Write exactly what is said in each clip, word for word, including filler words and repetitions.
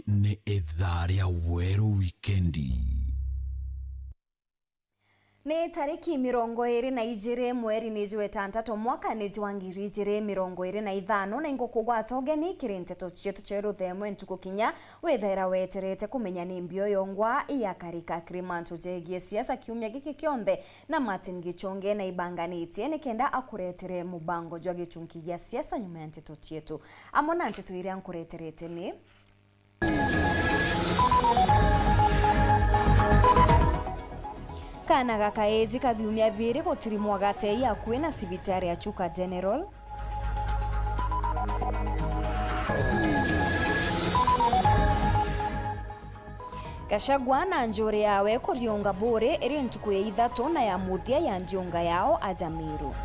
Ni ithaa ria Weru Wikendi. Ni tariki mirongo iri na ijiri mweri ni jwa itantatu mwaka ni jwa ngiri ijiri mirongo iri na ithano, na ingukugwata ugeni kiri nteto cietu cia ruthemwe ntuku kinya withaira weterete kumenya ni mbio yongwa yakarika. Kiri mantu jegie siasa kiumia giki kionthe, na Martin Gichunge na ibanganitie nikenda akuretere mubango jwa gichunki gia siasa nyuma ya nteto cietu. Amwe na nteto iria nkureterete ni: Kaana ga kaiji ka biumia biiri gutirimwa gatei akui na cibitari ya Chuka General. Gachagua na njuri yawe kuriunga buri iri ntuku ya ithatu na ya muthia ya ndiunga yao aja Meru.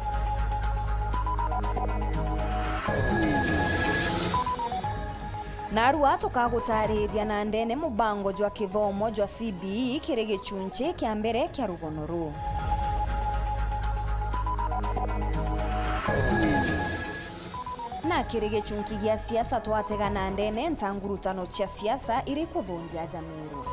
Narua tukagutariria na ndene mubango jwa kithomo jwa C B E kiri gichunchi kia mbere kia rugono ruu. Na kiri gichunki gia siasa, twatega na ndene ntangurutano cia siasa iri kuthundia Jamiru.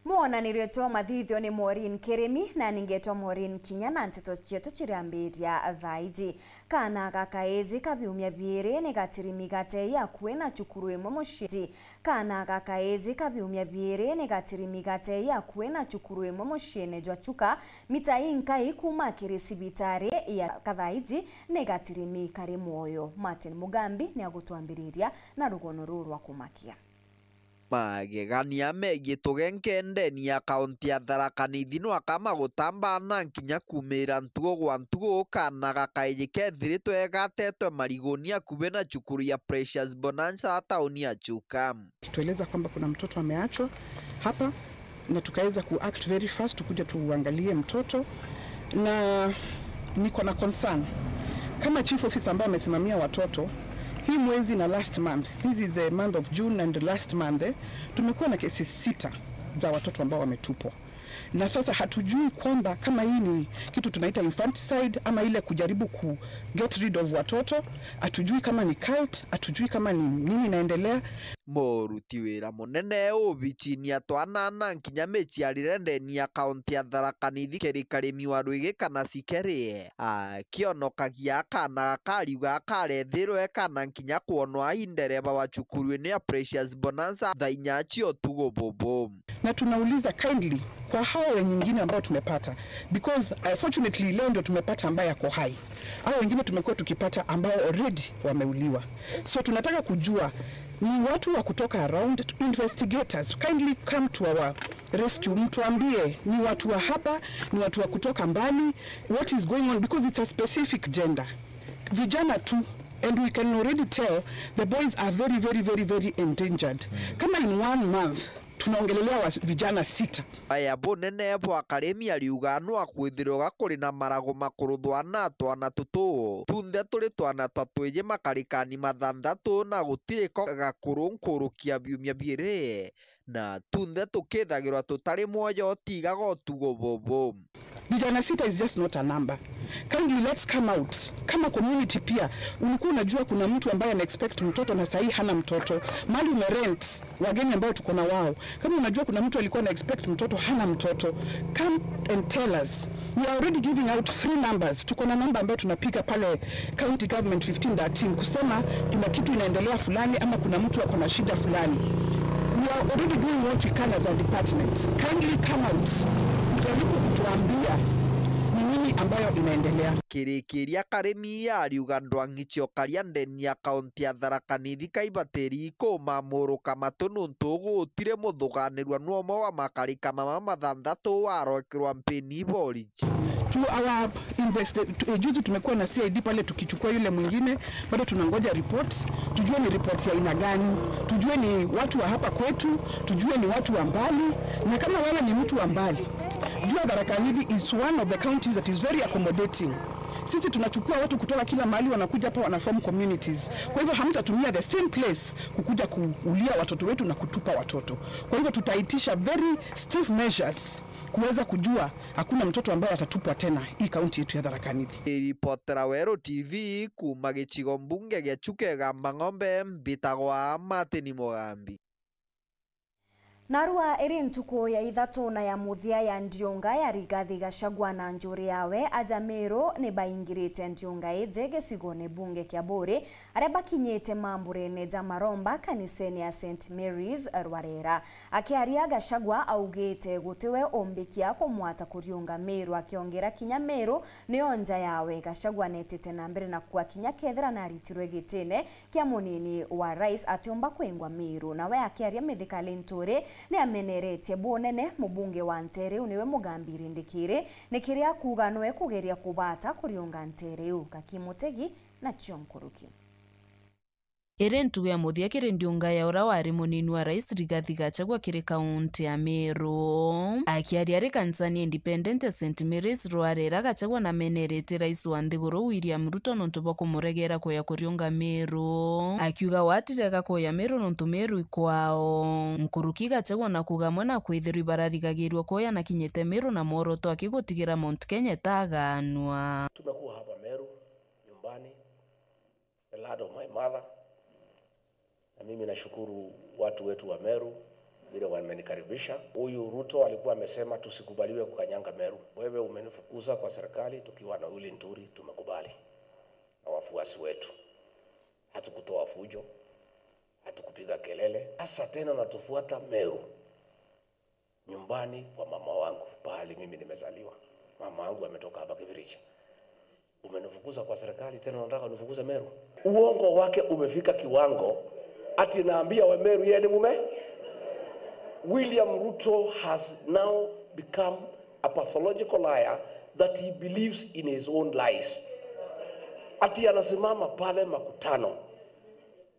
Mwonanirio jwa mathithio ni Maureen Kirimi, na ningetwa Maureen Kinya, na nteto cietu cirambiria thaa iji. Kaana ga kaiji ka biumia biiri ni gatirimi gatei akui na cukuru imwe muciini. Kaana ga kaiji ka biumia biiri ni gatirimi gatei akui na cukuru imwe muciini jwa Chuka, mita inkai kuuma kiri cibitari ya Kathaiji, ni gatirimi kari mwoyo. Martin Mugambi ni agutwambiriria na rugono ruu rwa kumakia. Magegania megii tugenke ndeni ya kaunti ya Tharaka Nithi nwakama gutamba na nkinya kumira ntugo gwa ntugo, kaana ga kaiji kethiritwe gatetwe mariguni akubi na cukuru ya Precious Bonanza tauni ya Chuka. Tueleza kwamba kuna mtoto ameachwa hapa na tukaweza ku act very fast, tukuja tuangalie mtoto, na niko na concern kama chief officer ambaye amesimamia watoto. Hii mwezi na last month, this is a month of June and last month, eh, tumekuwa na kesi sita za watoto ambao wametupwa, na sasa hatujui kwamba kama hii ni kitu tunaita infanticide ama ile kujaribu ku get rid of watoto. Hatujui kama ni cult, hatujui kama ni nini inaendelea. Muruti wira munene ubicini ya twana na nkinya miciarire ndeni ya kaunti ya Tharaka Nithi, Keri Karimi wa Rwigi kana Sikeri, akionokagia kaana gaka ariuga karethirwe kana nkinya kwonwa i ndereba wa cukuru ino ya Precious Bonanza thaa inya cia utugo bubu. Na tunauliza kindly kwa hao wengine ambao tumepata, because, uh, fortunately leo ndio tumepata ambaye ako hai. Hao wengine tumekuwa tukipata ambao already wameuliwa. So tunataka kujua ni watu wa kutoka around, investigators, kindly come to our rescue, mtuambie ni watu wa hapa, ni watu wa kutoka mbali, what is going on, because it's a specific gender. Vijana tu, and we can already tell the boys are very, very, very, very endangered. Kama in one month, tunaongelelea wa vijana sita. Aya bunene bwa Karimi ariuga nwa kwithirwa kuri na marago makuruthwa na twana tutu. Tunthe turi twana twa twiji makarikani mathanthatu na gutiri ko gakuru nkurukia biumia biiri. Na tunthe tukithagirwa tutari mwoyo tiga gotugo bubu. Vijana sita is just not a number. Kindly let's come out. Kama community pia, ulikuwa unajua kuna mtu ambaye ana expect mtoto na sahii hana mtoto. Mali umerent, wageni ambao tuko na wao. Kama unajua kuna mtu alikuwa ana expect mtoto hana mtoto, come and tell us. We are already giving out free numbers. Tuko na namba ambayo tunapiga pale County Government fifteen thirteen kusema kuna kitu inaendelea fulani ama kuna mtu ako na shida fulani. We are already doing what we can as a department. Kindly come out, ujaribu kutuambia ni nini ambayo inaendelea. Kirikiria Karimi ariuga ndwang'i cia ukaria ndeni ya kaunti ya Tharaka Nithi kaibatiri kumamuruka matu nuntu gutiri muthuganirua nwa umwe wa makarika mama mathanthatu warokirwa mpini bori. To our invest-, to, juzi tumekuwa na C I D pale tukichukua yule mwingine, bado tunangoja report, tujue ni report ya aina gani, tujue ni watu wa hapa kwetu, tujue ni watu wa mbali, na kama wewe ni mtu wa mbali, jua Tharaka Nithi is one of the counties that is very accommodating. Sisi tunachukua watu kutoka kila mahali, wanakuja hapa, wana form communities. Kwa hivyo hamtatumia the same place kukuja kuulia watoto wetu na kutupa watoto. Kwa hivyo tutaitisha very stiff measures kuweza kujua hakuna mtoto ambaye atatupwa tena hii kaunti yetu ya Tharaka Nithi. Iripotera Weru T V kuuma gicigo mbunge gia Chuka Igamba Ng'ombe, mbitagwa Martin Mugambi. Narua iri ntuku ya ithatu na ya muthia ya ndiunga ya Rigathi Gachagua na njuri yawe, aja Meru ni baingirite ndiunga iji gicigone bunge kia Buuri, aria bakinyite mamburene ja maromba kanisene ya Saint Mary's Rwarera. Akiaria, Gachagua augite gutiwe umbikia kumwata kuriunga Meru, akiongera kinya Meru niyo nja yawe. Gachagua netite na mbere na kuuga kinya kethira naritirwe gitine kia munini wa rais atiumba kwingwa Meru. Nawe akiaria Mithika Linturi, ni ameneretie bunene mubunge wa nteere iu niwe Mugambi Rindikiri, ni kiria akuuga nwe kugeria kubata kuriunga nteere iu. Gaki Mutegi nacio nkuruki. Iri ntuku ya muthia kiri ndiunga ya uria wari munini wa rais Rigathi Gachagua kiri kaunti ya Meru. Akiaria ari kanisani Independent ya Saint Mary's Rwarera, Gachagua nameneretie rais wa nthiguru William Ruto nontu bwa kumuregera kuya kuriunga Meru, akiuga watirega kuya Meru nontu Meru ikwao. Nkuruki Gachagua na kuuga amwe na kwithirwa ibararigagirua kuya na kinyite Meru na mworoto aki gutigira Mount Kenya itaganwa. Tumekuwa hapa Meru nyumbani, the land of my mother. Na mimi nashukuru watu wetu wa Meru vile wamenikaribisha. Huyu Ruto alikuwa amesema tusikubaliwe kukanyanga Meru. Wewe umenifukuza kwa serikali tukiwa na Willy Nturi, tumekubali na wafuasi wetu. Hatukutoa fujo, hatukupiga kelele. Sasa tena natufuata Meru, nyumbani kwa mama wangu, pahali mimi nimezaliwa. Mama wangu ametoka hapa Kibiricha. Umenifukuza kwa serikali, tena unataka unifukuze Meru? Uongo wake umefika kiwango ati naambia wa Meru yeye ni mume. William Ruto has now become a pathological liar that he believes in his own lies. Ati anasimama pale makutano,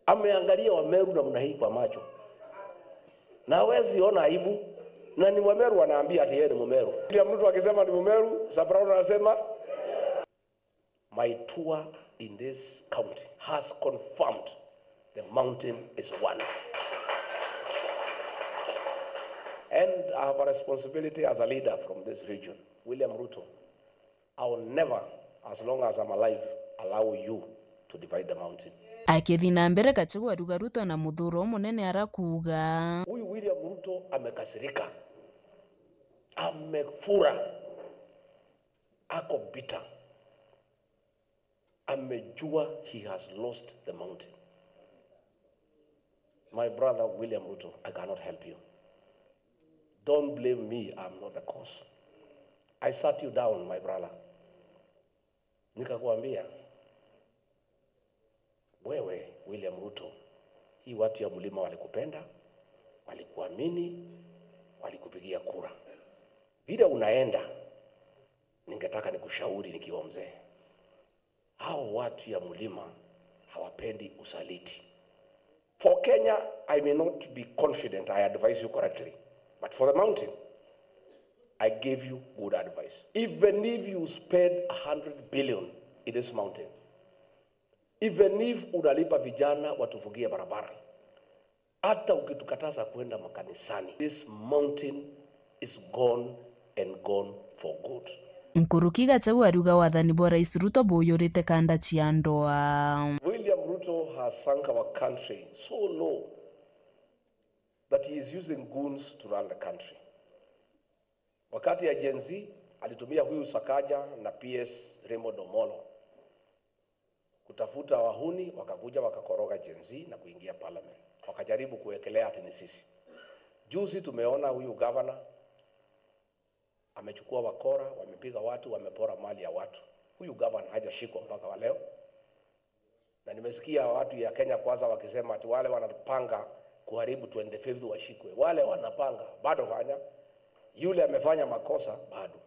ameangalia Wameru namna hii kwa macho, na hawezi ona aibu, na ni Wameru wanaambia ati yeye ni Mumeru. William Ruto akisema ni Mumeru, Sabrown anasema. My tour in this county has confirmed the mountain is one. And I have a responsibility as a leader from this region, William Ruto. I will never, as long as I'm alive, allow you to divide the mountain. Akithi na mbere, Gachagua ariuga Ruto na muthuro munene arakuuga. Huyu William Ruto amekasirika. Amefura. Ako bitter. Amejua he has lost the mountain. My brother William Ruto, I cannot help you. Don't blame me, I'm not the cause. I sat you down, my brother. Nikakwambia, wewe William Ruto, hii watu ya mlima walikupenda, walikuamini, walikupigia kura. Vile unaenda, ningetaka nikushauri nikiwa mzee. Hao watu ya mlima hawapendi usaliti. For Kenya, I may not be confident I advise you correctly, but for the mountain, I gave you good advice. Even if you spend a hundred billion in this mountain, even if unalipa vijana watufungie barabara, hata ukitukataza kwenda makanisani, this mountain is gone and gone for good. Nkuruki Gachagua ariuga wathani bwa Rais Ruto buyurite kanda cia ndoa. William Ruto has sunk our country so low that he is using goons to run the country. Wakati ya Gen Z, alitumia huyu Sakaja na P S Raymond Omolo kutafuta wahuni, wakakuja wakakoroga Gen Z na kuingia parliament. Wakajaribu kuwekelea ati ni sisi. Juzi tumeona huyu gavana amechukua wakora, wamepiga watu, wamepora mali ya watu. Huyu gavana hajashikwa mpaka wa leo. Na nimesikia watu ya Kenya Kwanza wakisema ati wale wanapanga kuharibu twenty-fifth washikwe. Wale wanapanga, bado fanya. Yule amefanya makosa, bado.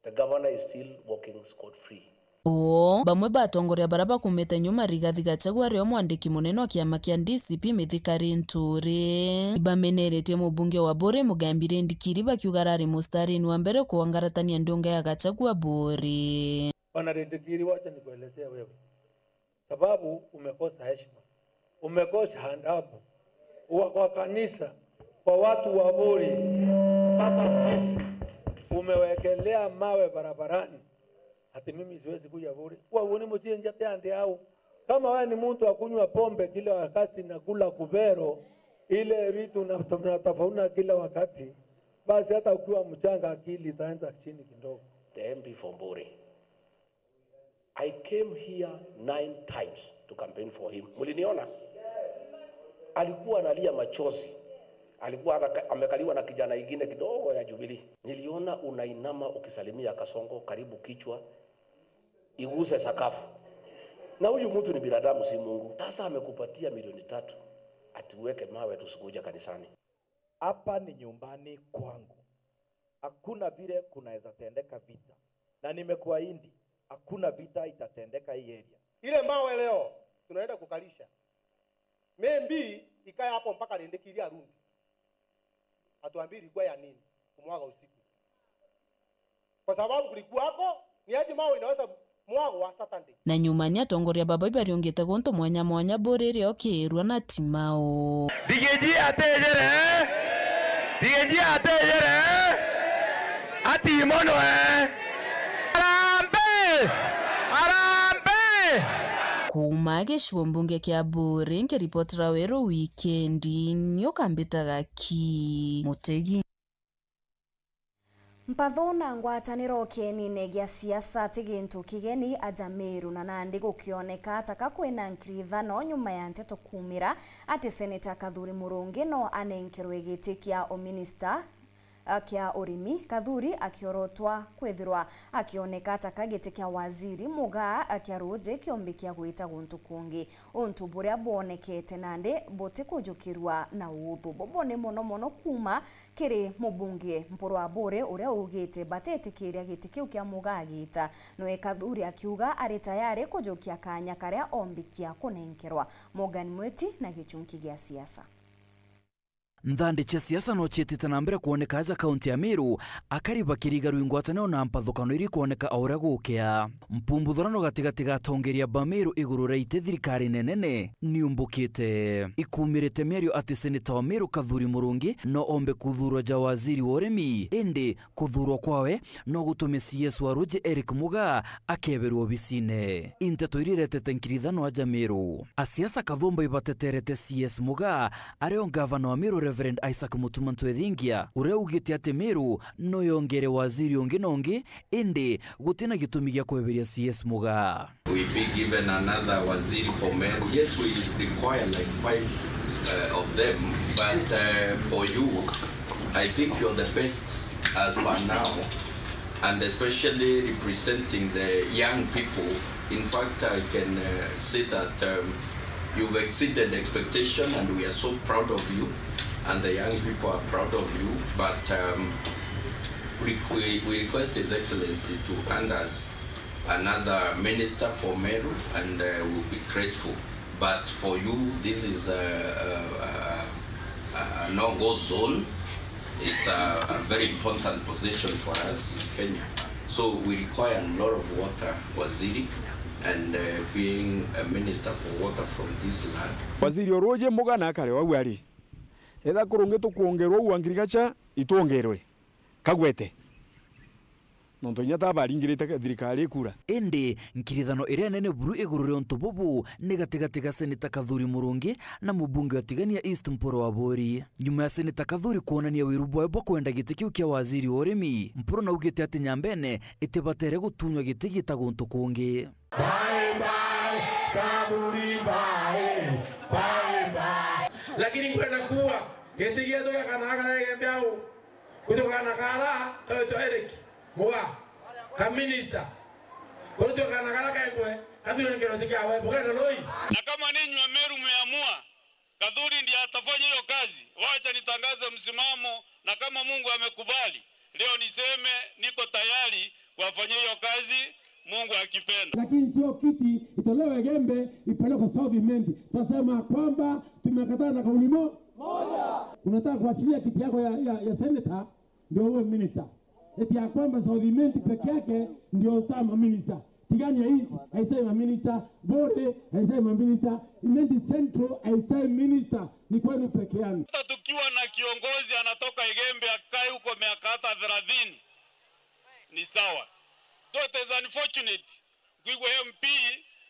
The governor is still walking scot-free. Oo, bamwe ba atongoria baria bakumite nyuma Rigathi Gachagua ario mwandiki munene wa kiama kia D C P Mithika Linturi, ibameneretie mubunge wa Buuri Mugambi Linturi bakiuga arari mustarini wa mbere kuangaratania ndiunga ya Gachagua Buuri. Bwana Rindikiri, wacha nikuelezee wewe. Sababu umekosa heshima. Umekosa adabu. Wa-, kwa kanisa, kwa watu wa Buri, mpaka sisi umewekelea mawe barabarani. Ati mimi siwezi kuja Buri. Kwa uoni mucienja te ande au. Kama wewe ni mtu wa kunywa pombe kila wakati na kula kubero, ile vitu na-, tunatafauna kila wakati, basi hata ukiwa mchanga akili itaanza chini kidogo. The M P for Buri. I came here nine times to campaign for him. Mliniona? Alikuwa analia machozi. Alikuwa anaka-, amekaliwa na kijana ingine kidogo ya Jubilee. Niliona unainama ukisalimia Kasongo, karibu kichwa iguse sakafu. Na huyu mtu ni binadamu, si Mungu. Sasa amekupatia milioni tatu, ati uweke mawe tusikuja kanisani. Hapa ni nyumbani kwangu. Hakuna vile kunaweza tendeka vita. Na nimekuahidi, hakuna vita itatendeka hii area. Ile mawe leo tunaenda kukalisha. Maybe ikae hapo mpaka Rindikiri arudi. Atuambie ilikuwa ya nini kumwaga usiku. Kwa sababu kulikuwako, ni aje mawe inaweza mwagwa Saturday. Na nyuma ni atongoria baba ibariungite guntu mwanya mwanya Buri iriokirwa na Timau. Digiji atejere! Digiji atejere! Ati mono, eh! Harambee! Harambee! Kuuma gicigo mbunge kia Buri, nkiripotera Weru Wikendi, ni ukambitaga ki Mutegi. Mpatho na ngwataniro kienine gia siasa ti gintu kigeni aja Meru, na nandi gukioneka ta ka kwina nkirithano nyuma ya nteto kuumira ati Seneta Kathuri Murungi no anenkerwe giti kia uminista, a, kia urimi, Kathuri akiorotwa kwithirwa akioneka ta ka giti kia waziri Mugaa, a, kia ruuji kiombi kia gwita guntu kungi. Untu buria bwonekete nandi butikujukirua na uthu. Bubu ni mono mono kuuma kiri mubunge Mpuru wa Buri, uria ugite batetikiria giti kiu kia Mugaa gita. Noe Kathuri akiuga ari tayari kujukia kanya karia ombikia kunenkerwa. Morgan Mwiti na gichunki gia siasa. Nthandi cia siasa no cietite na mbere kwoneka aja kaunti ya Meru, akari bakirigarua ingwataniro na mpathukano iria ikwoneka o uria gukea. Mpumbuthurano gatigati ga atongeria ba Meru iguru ria ite thirikari nenene niumbukite. Ikumirite miario ati seneta wa Meru Kathuri Murungi no ombe kuthuurwa ja waziri wa urimi, indi kuthuurwa kwawe no gutume C S wa Ruji Eric Mugaa akeberwa obisine. Inteto iria iretete nkirithano aja Meru. Asiasa kathumba ibateterete C S Mugaa, ario ngavana wa Meru Reverend Isaac Mutuma Ntwethingia, uria ugite ati Meru no yongere waziri ungi na ungi, indi gutina gitumi gia kweberia C S Mugaa. We be given another waziri for Meru. Yes, we require like five, uh, of them, but, uh, for you, I think you're the best as per now, and especially representing the young people. In fact, I can, uh, say that, um, you've exceeded expectation, and we are so proud of you, and the young people are proud of you. But, um, we, we, we request His Excellency to hand us another minister for Meru, and, uh, we'll be grateful. But for you, this is a, a, a, a, a no-go zone. It's a, a very important position for us in Kenya. So we require a lot of water, Waziri, and, uh, being a minister for water from this land. Waziri Oruji Mugaa na akare wau ari. Etha kurungi tukwongerwa uu agriculture, itwongerwe. Kagwete. Nontu inya ta baringirite thirikari ikura. Indi nkirithano iria nene buru iguru ria untu bubu ni gatigati ga Seneta Kathuri Murungi na mubunge wa Tigania East Mpuru wa Buri. Nyuma ya Seneta Kathuri kwonania wiru bwawe bwa kwenda giti kiu kia waziri wa urimi, Mpuru naugite ati Nyambene itibatere gutunywa giti gita guntu kungi. Bye bye, Kathuri, bye, bye bye. Lakini nkwenda kuwa giti gietu gia kana gaka ga Igembe au. Kutukana kara, kawetwa Eric Mugaa, ka minister. Kutukana kara kengwe, kathuri ni kiroti kiawe, bugenda loi. Na kama ninyi wa Meru mmeamua, Kathuri ndiye atafanya hiyo kazi, wacha nitangaze msimamo, na kama Mungu amekubali, leo niseme niko tayari kuwafanyia hiyo kazi, Mungu akipenda. Lakini sio kiti itolewe Igembe ipelekwe South Imenti. Tutasema kwamba tumekataa na kauli mo-, moja. Unataka kuachilia kiti yako ya, ya, ya senator ndio uwe minister. Eti ya kwamba South Imenti peke yake ndio Osama minister. Tigania East, I say my minister. Bore, I say my minister. Imenti Central, I say minister. Ni kwenu peke yenu. Hata tukiwa na kiongozi anatoka Igembe akae huko miaka hata thelathini, ni sawa. Though it is unfortunate, kwigua M P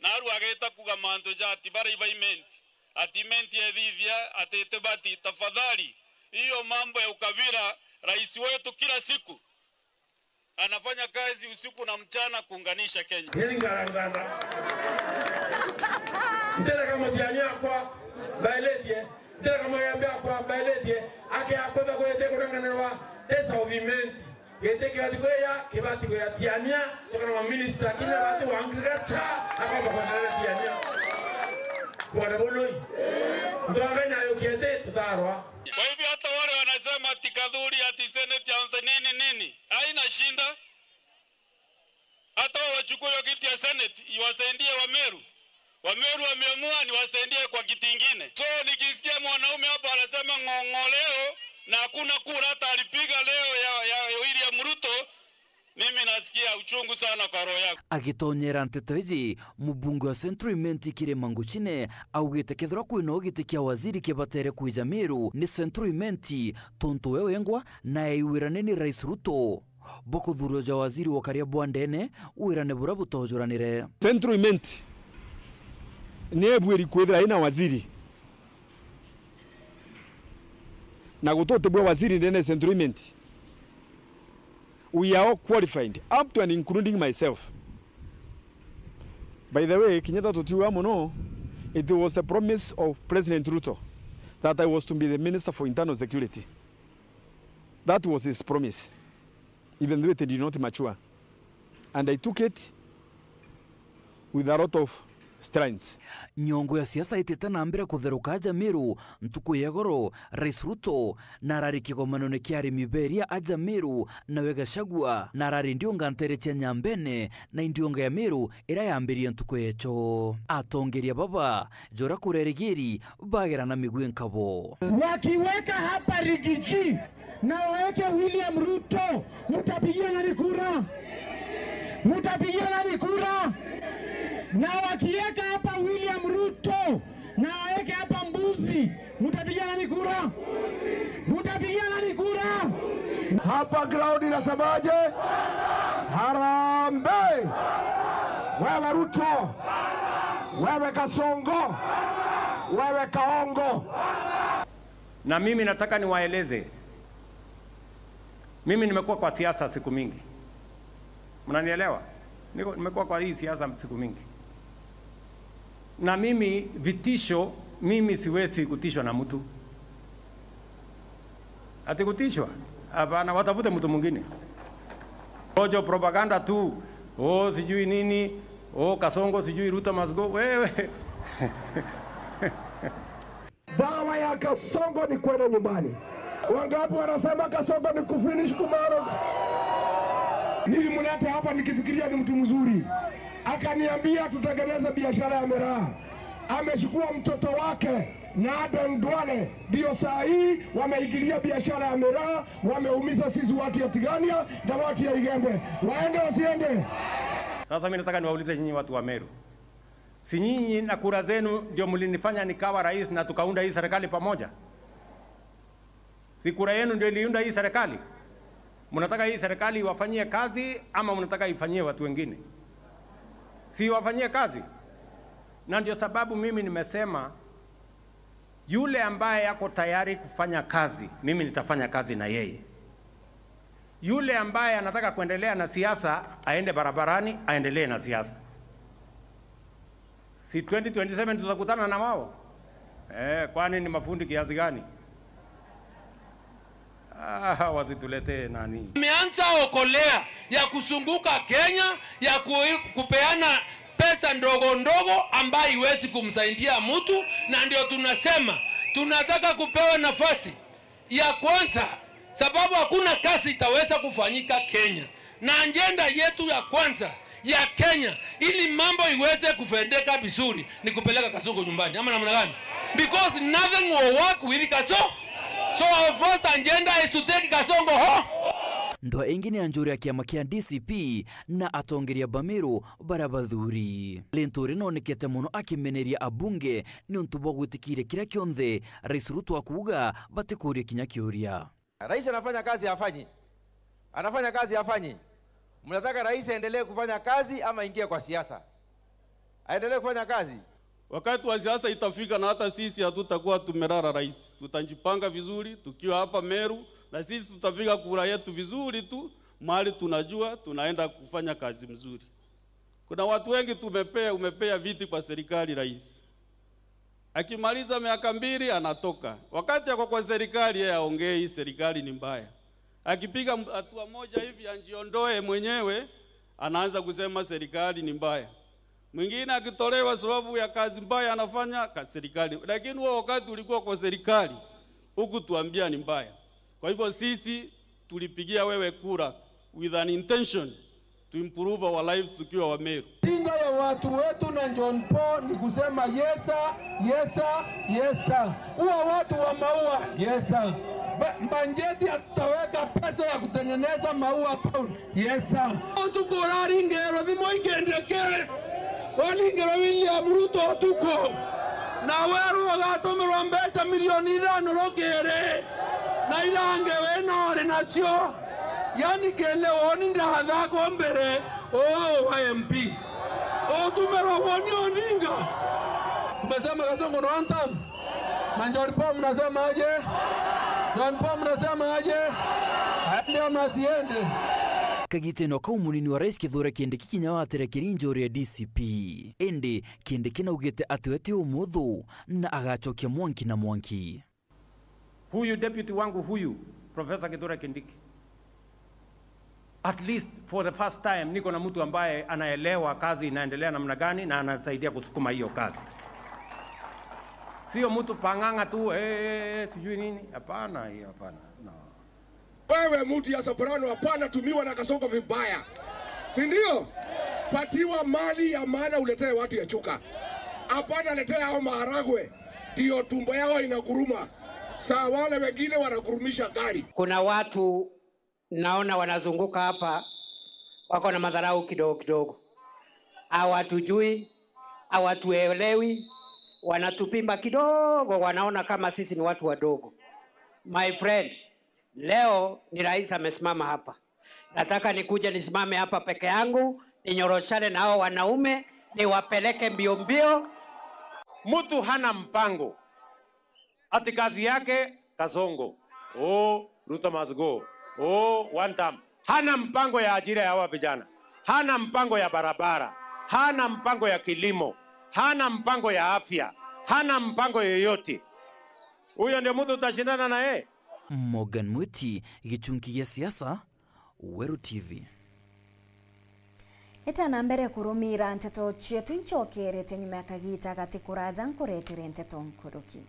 na aru ageta kuga mantu ja ati bara iba Imenti, ati Imenti ethithia, ati itibati. Tafadhali, hiyo mambo ya ukabila, rais wetu kila siku anafanya kazi usiku na mchana kuunganisha Kenya. Ni ngarangana. Ntereka Mutiani akwa, mbaeletie. Ntereka Mugembe akwa, mbaeletie. Ake akwa tha kwete kunenganirwa, tesa of Imenti. Giti kibati kweya, kibati kweya Tiania, tukana wa minister, kinya bati wa agriculture, akomba kwendelea Tiania. Bwana Boloi. Ntonga inayo kiete, tutarwa. Kwa hivyo hata wale wanasema ati Kathuri, ati senate, ati nini, nini, haina shinda. Hata wao wachukue hiyo kiti ya senate, iwasaidie Wameru. Wameru wameamua, niwasaidie kwa kiti ingine. So nikisikia mwanaume hapa anasema ng'ong'o leo, na hakuna kura hata alipiga leo ya, ya William Ruto, mimi nasikia uchungu sana kwa roho yangu. Agitonyera nteto iji, mubunge wa Central Imenti Kirima Nguchine augite kethirwa kwina giti kia waziri kibatere kwija Meru ni Central Imenti, tontu we wengwa na aiwirane ni Rais Ruto. Bwa kuthurwa ja waziri wa ukaria bwa ndene, wirane buria butojuranire. Central Imenti ni ebwiri kwithira ina waziri, na gututi bwa waziri ndene ya Central Imenti. We are all qualified, up to and including myself. By the way, kinya tha tutiuga mono, it was the promise of President Ruto that I was to be the Minister for Internal Security. That was his promise, even though it did not mature. And I took it with a lot of strength. Nyongo ya siasa itite na mbere kutheruka aja Meru, ntuku ya igoro, Rais Ruto na arari kigomanone kia arimi beria aja Meru, nawe Gachagua na arari ndiunga ntere cia Nyambene na indiunga ya Meru iria yambirie ntuku yecho. Atongeria baba, jora kurerigiri, bagera na migwi nkabo. Wakiweka hapa Rigiji na waweke William Ruto, mtapigia nani kura? Mtapigia nani kura? Na wakiweka hapa William Ruto na waweke hapa mbuzi, mtapigia nani kura? Mtapigia nani kura? Hapa ground inasemaje? Harambee! Wewe Ruto, wewe Kasongo, wewe Kaongo. Na mimi nataka niwaeleze, mimi nimekuwa kwa siasa siku mingi. Mnanielewa? Niko, nimekuwa kwa hii siasa siku mingi. Na mimi vitisho, mimi siwezi kutishwa na mtu. Ati kutishwa? Hapana, watafute mtu mwingine. Rojo propaganda tu. Oh, sijui nini. Oh, Kasongo, sijui Ruto must go. Wewe. Dawa ya Kasongo ni kwenda nyumbani. Wangapi wanasema Kasongo ni kufinish kumaro? Nilimleta hapa nikifikiria ni mtu mzuri. Akaniambia tutengeneze biashara ya miraa. Amechukua mtoto wake na Adan Duale, ndio saa hii wameingilia biashara ya miraa, wameumiza sisi watu ya Tigania na watu ya Igembe. Waende wasiende? Sasa mimi nataka niwaulize nyinyi watu wa Meru. Si nyinyi na kura zenu ndio mlinifanya nikawa rais na tukaunda hii serikali pamoja? Si kura yenu ndio iliunda hii serikali? Mnataka hii serikali iwafanyie kazi ama mnataka ifanyie watu wengine? Si iwafanyie kazi? Na ndio sababu mimi nimesema yule ambaye ako tayari kufanya kazi, mimi nitafanya kazi na yeye. Yule ambaye anataka kuendelea na siasa, aende barabarani, aendelee na siasa. Si twenty twenty-seven tutakutana na wao? Eh, kwani ni mafundi kiasi gani? Ah, wasituletee nani. Ameanza okolea ya kuzunguka Kenya, ya ku-, kupeana pesa ndogo ndogo ambayo haiwezi kumsaidia mtu, na ndio tunasema tunataka kupewa nafasi ya kwanza, sababu hakuna kazi itaweza kufanyika Kenya. Na ajenda yetu ya kwanza ya Kenya, ili mambo iweze kufendeka vizuri, ni kupeleka Kasongo nyumbani. Ama namna gani? Because nothing will work with Kasongo. So our first agenda is to take Kasongo home. Ndwa ingi ni anjuri a kiama kia D C P na atongeria ba Meru baria bathuri. Linturi nonekete mono akimeneria abunge niuntu bwa gwitikiria kiria kionthe Rais Ruto akuuga, batikuuria kinya kiuria. Rais anafanya kazi, hafanyi? Anafanya kazi, hafanyi? Mnataka rais aendelee kufanya kazi ama ingie kwa siasa? Aendelee kufanya kazi? Wakati wa siasa itafika na hata sisi hatutakuwa tumelala, rais. Tutajipanga vizuri tukiwa hapa Meru, na sisi tutapiga kura yetu vizuri tu, mahali tunajua tunaenda kufanya kazi mzuri. Kuna watu wengi tumepea, umepea viti kwa serikali, rais. Akimaliza miaka mbili anatoka. Wakati ako kwa serikali, yeye aongei serikali ni mbaya. Akipiga m-, hatua moja hivi anjiondoe mwenyewe, anaanza kusema serikali ni mbaya. Mwingine akitolewa sababu ya kazi mbaya anafanya ka serikali. Lakini wewe wakati ulikuwa kwa serikali, hukutuambia ni mbaya. Kwa hivyo sisi tulipigia wewe kura with an intention to improve our lives tukiwa Wameru. Shida ya watu wetu na John Paul ni kusema yes sir, yes sir, yes sir. Uwa watu wa Maua, yes sir. Ba-, bajeti ataweka pesa ya kutengeneza Maua town, yes sir. Utuku uraringerwe thimo ikendeke, waringerwe William Ruto utuku, na weru ugatumirwa mbeca milioni ithano rukiri, na irange wina uri nacio. Yani kende woni ndathako mbere, oo wa M P. Utumirwa woni Odinga. Umesema Kasongo no one term? Na John Paul mnasema aje? John Paul mnasema aje? Aende ama asiende? Kagiteno kau munini wa Rais Kithure Kindiki kinya waterekeri njuri ya D C P. Indi Kindiki naugite ati we ti umuthu na agacokia mwanki na mwanki. Huyu deputy wangu huyu, Professor Kithure Kindiki, at least for the first time niko na mtu ambaye anaelewa kazi inaendelea namna gani na anasaidia kusukuma hiyo kazi. Sio mtu pang'ang'a tu, eh, eh, eh, sijui nini. Hapana, hiyo hapana. No. Wewe mtu ya Soprano, hapana tumiwa na Kasongo vibaya. Si ndio? Patiwa mali ya maana uletee watu ya Chuka. Hapana letea hao maharagwe. Ndio tumbo yao inaguruma. Saa wale wengine wanagurumisha gari. Kuna watu naona wanazunguka hapa, wako na madharau kidogo kidogo. Hawatujui, hawatuelewi, wanatupima kidogo, wanaona kama sisi ni watu wadogo. My friend, leo ni rais amesimama hapa. Nataka nikuje nisimame hapa peke yangu, ninyoroshane na hao wanaume, niwapeleke mbio mbio. Mtu hana mpango. Ati kazi yake Kasongo. Oh, Ruto must go. Oh, one term. Hana mpango ya ajira ya hawa vijana. Hana mpango ya barabara. Hana mpango ya kilimo. Hana mpango ya afya. Hana mpango yoyote. Huyo ndio mtu utashindana na yeye? Morgan Mwiti, gichunki gia siasa, Weru T V. Ita na mbere kurumira nteto cietu, incokerete nyuma ya kagita gati kuraja nkuretere nteto nkuruki.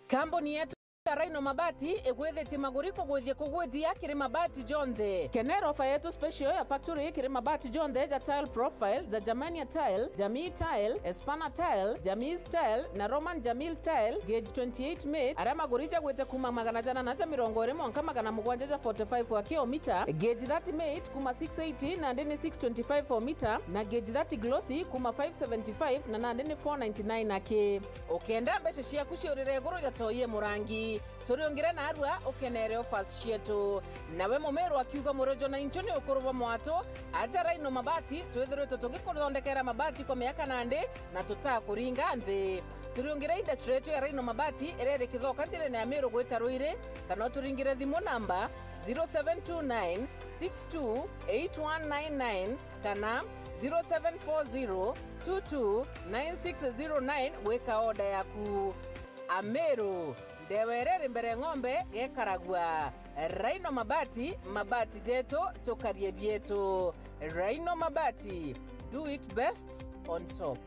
Kambuni yetu ya Rhino Mabati igwithitie maguri kugwithia kugwithia kiri mabati jonthe. Kenera ofa yetu special ya factory kiri mabati jonthe ja tile profile, ja Germania tile, Jamii tile, Espana tile, Jamii tile na Roman Jamil tile, gauge twenty-eight mate, aria maguri jagwite kuma magana jana na ja mirongo iri mwanka magana mugwanja ja forty-five wa kilomita, gauge thirty mate kuma six eighty nandi ni six twenty-five o mita, na gauge thirty glossy kuma five seventy-five na nandi ni four ninety-nine aki. Ukenda mbeca ciaku ciurire iguru ja toi e murangi, turiungire narua ukenere offers cietu. Nawe mumiru akiuga murojo na inchu ni ukuru bwa mwatu, aja Rhino Mabati, twithiritwe tugikuthondekera mabati kwa miaka nandi na tutakuringa nthi. Turiungire industry yetu ya Rhino Mabati iria iri Kithoka njirene ya Miru gwita Ruiri, kana uturingire thimu namba zero seven two nine six two eight one nine nine kana zero seven four zero two two nine six zero nine gwika order yaku. Ameru, ndewa iria iri mbere ng'ombe gekaragua. Rhino Mabati, mabati jetu, tukarie bietu. Rhino Mabati, do it best on top.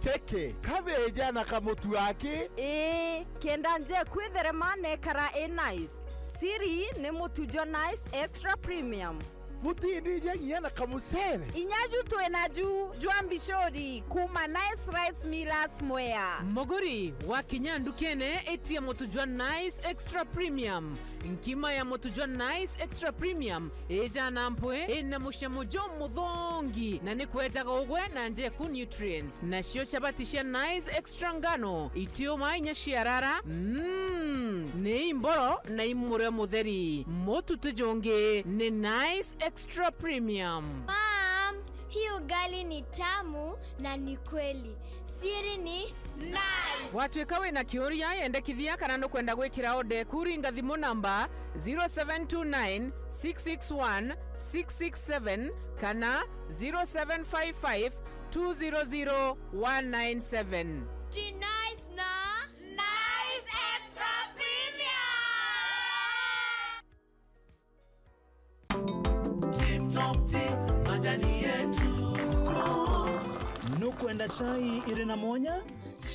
Teke, kabeja na kamutu aki. Ii, kenda nje kwitherema nekara i nice. Siri ni mutu jwa Nice Extra Premium. Butindija nginya na kamucere. Inya ju twina ju jwa mbicuri kuma Nice Rice Millers Mwea. Muguri, wakinya ndukene, itia mutu jwa Nice Extra Premium. Nkima ya mutu jwa Nice Extra Premium ijana mpwi, ina mucamo jumuthongi, na ni kwejaga ugwe na njeku nutrients. Nacio chabati cia Nice Extra ngano, itiuma inya ciarara, mm, ni imboro na imurio mutheri. Mutu tujungi ni Nice Extra Premium. Mom, hii ugali ni tamu na ni kweli. Siri ni Nice. Watwika wina kiuria, yendekithia kana nukwenda gwikira order eku, ringa thimu namba zero seven two nine, six six one, six six seven kana zero seven five five, two zero zero, one nine seven. Ji Nice na Nice Extra Premium. Tip Top Tea, majani yetu. Nukwenda chai iri na mwanya?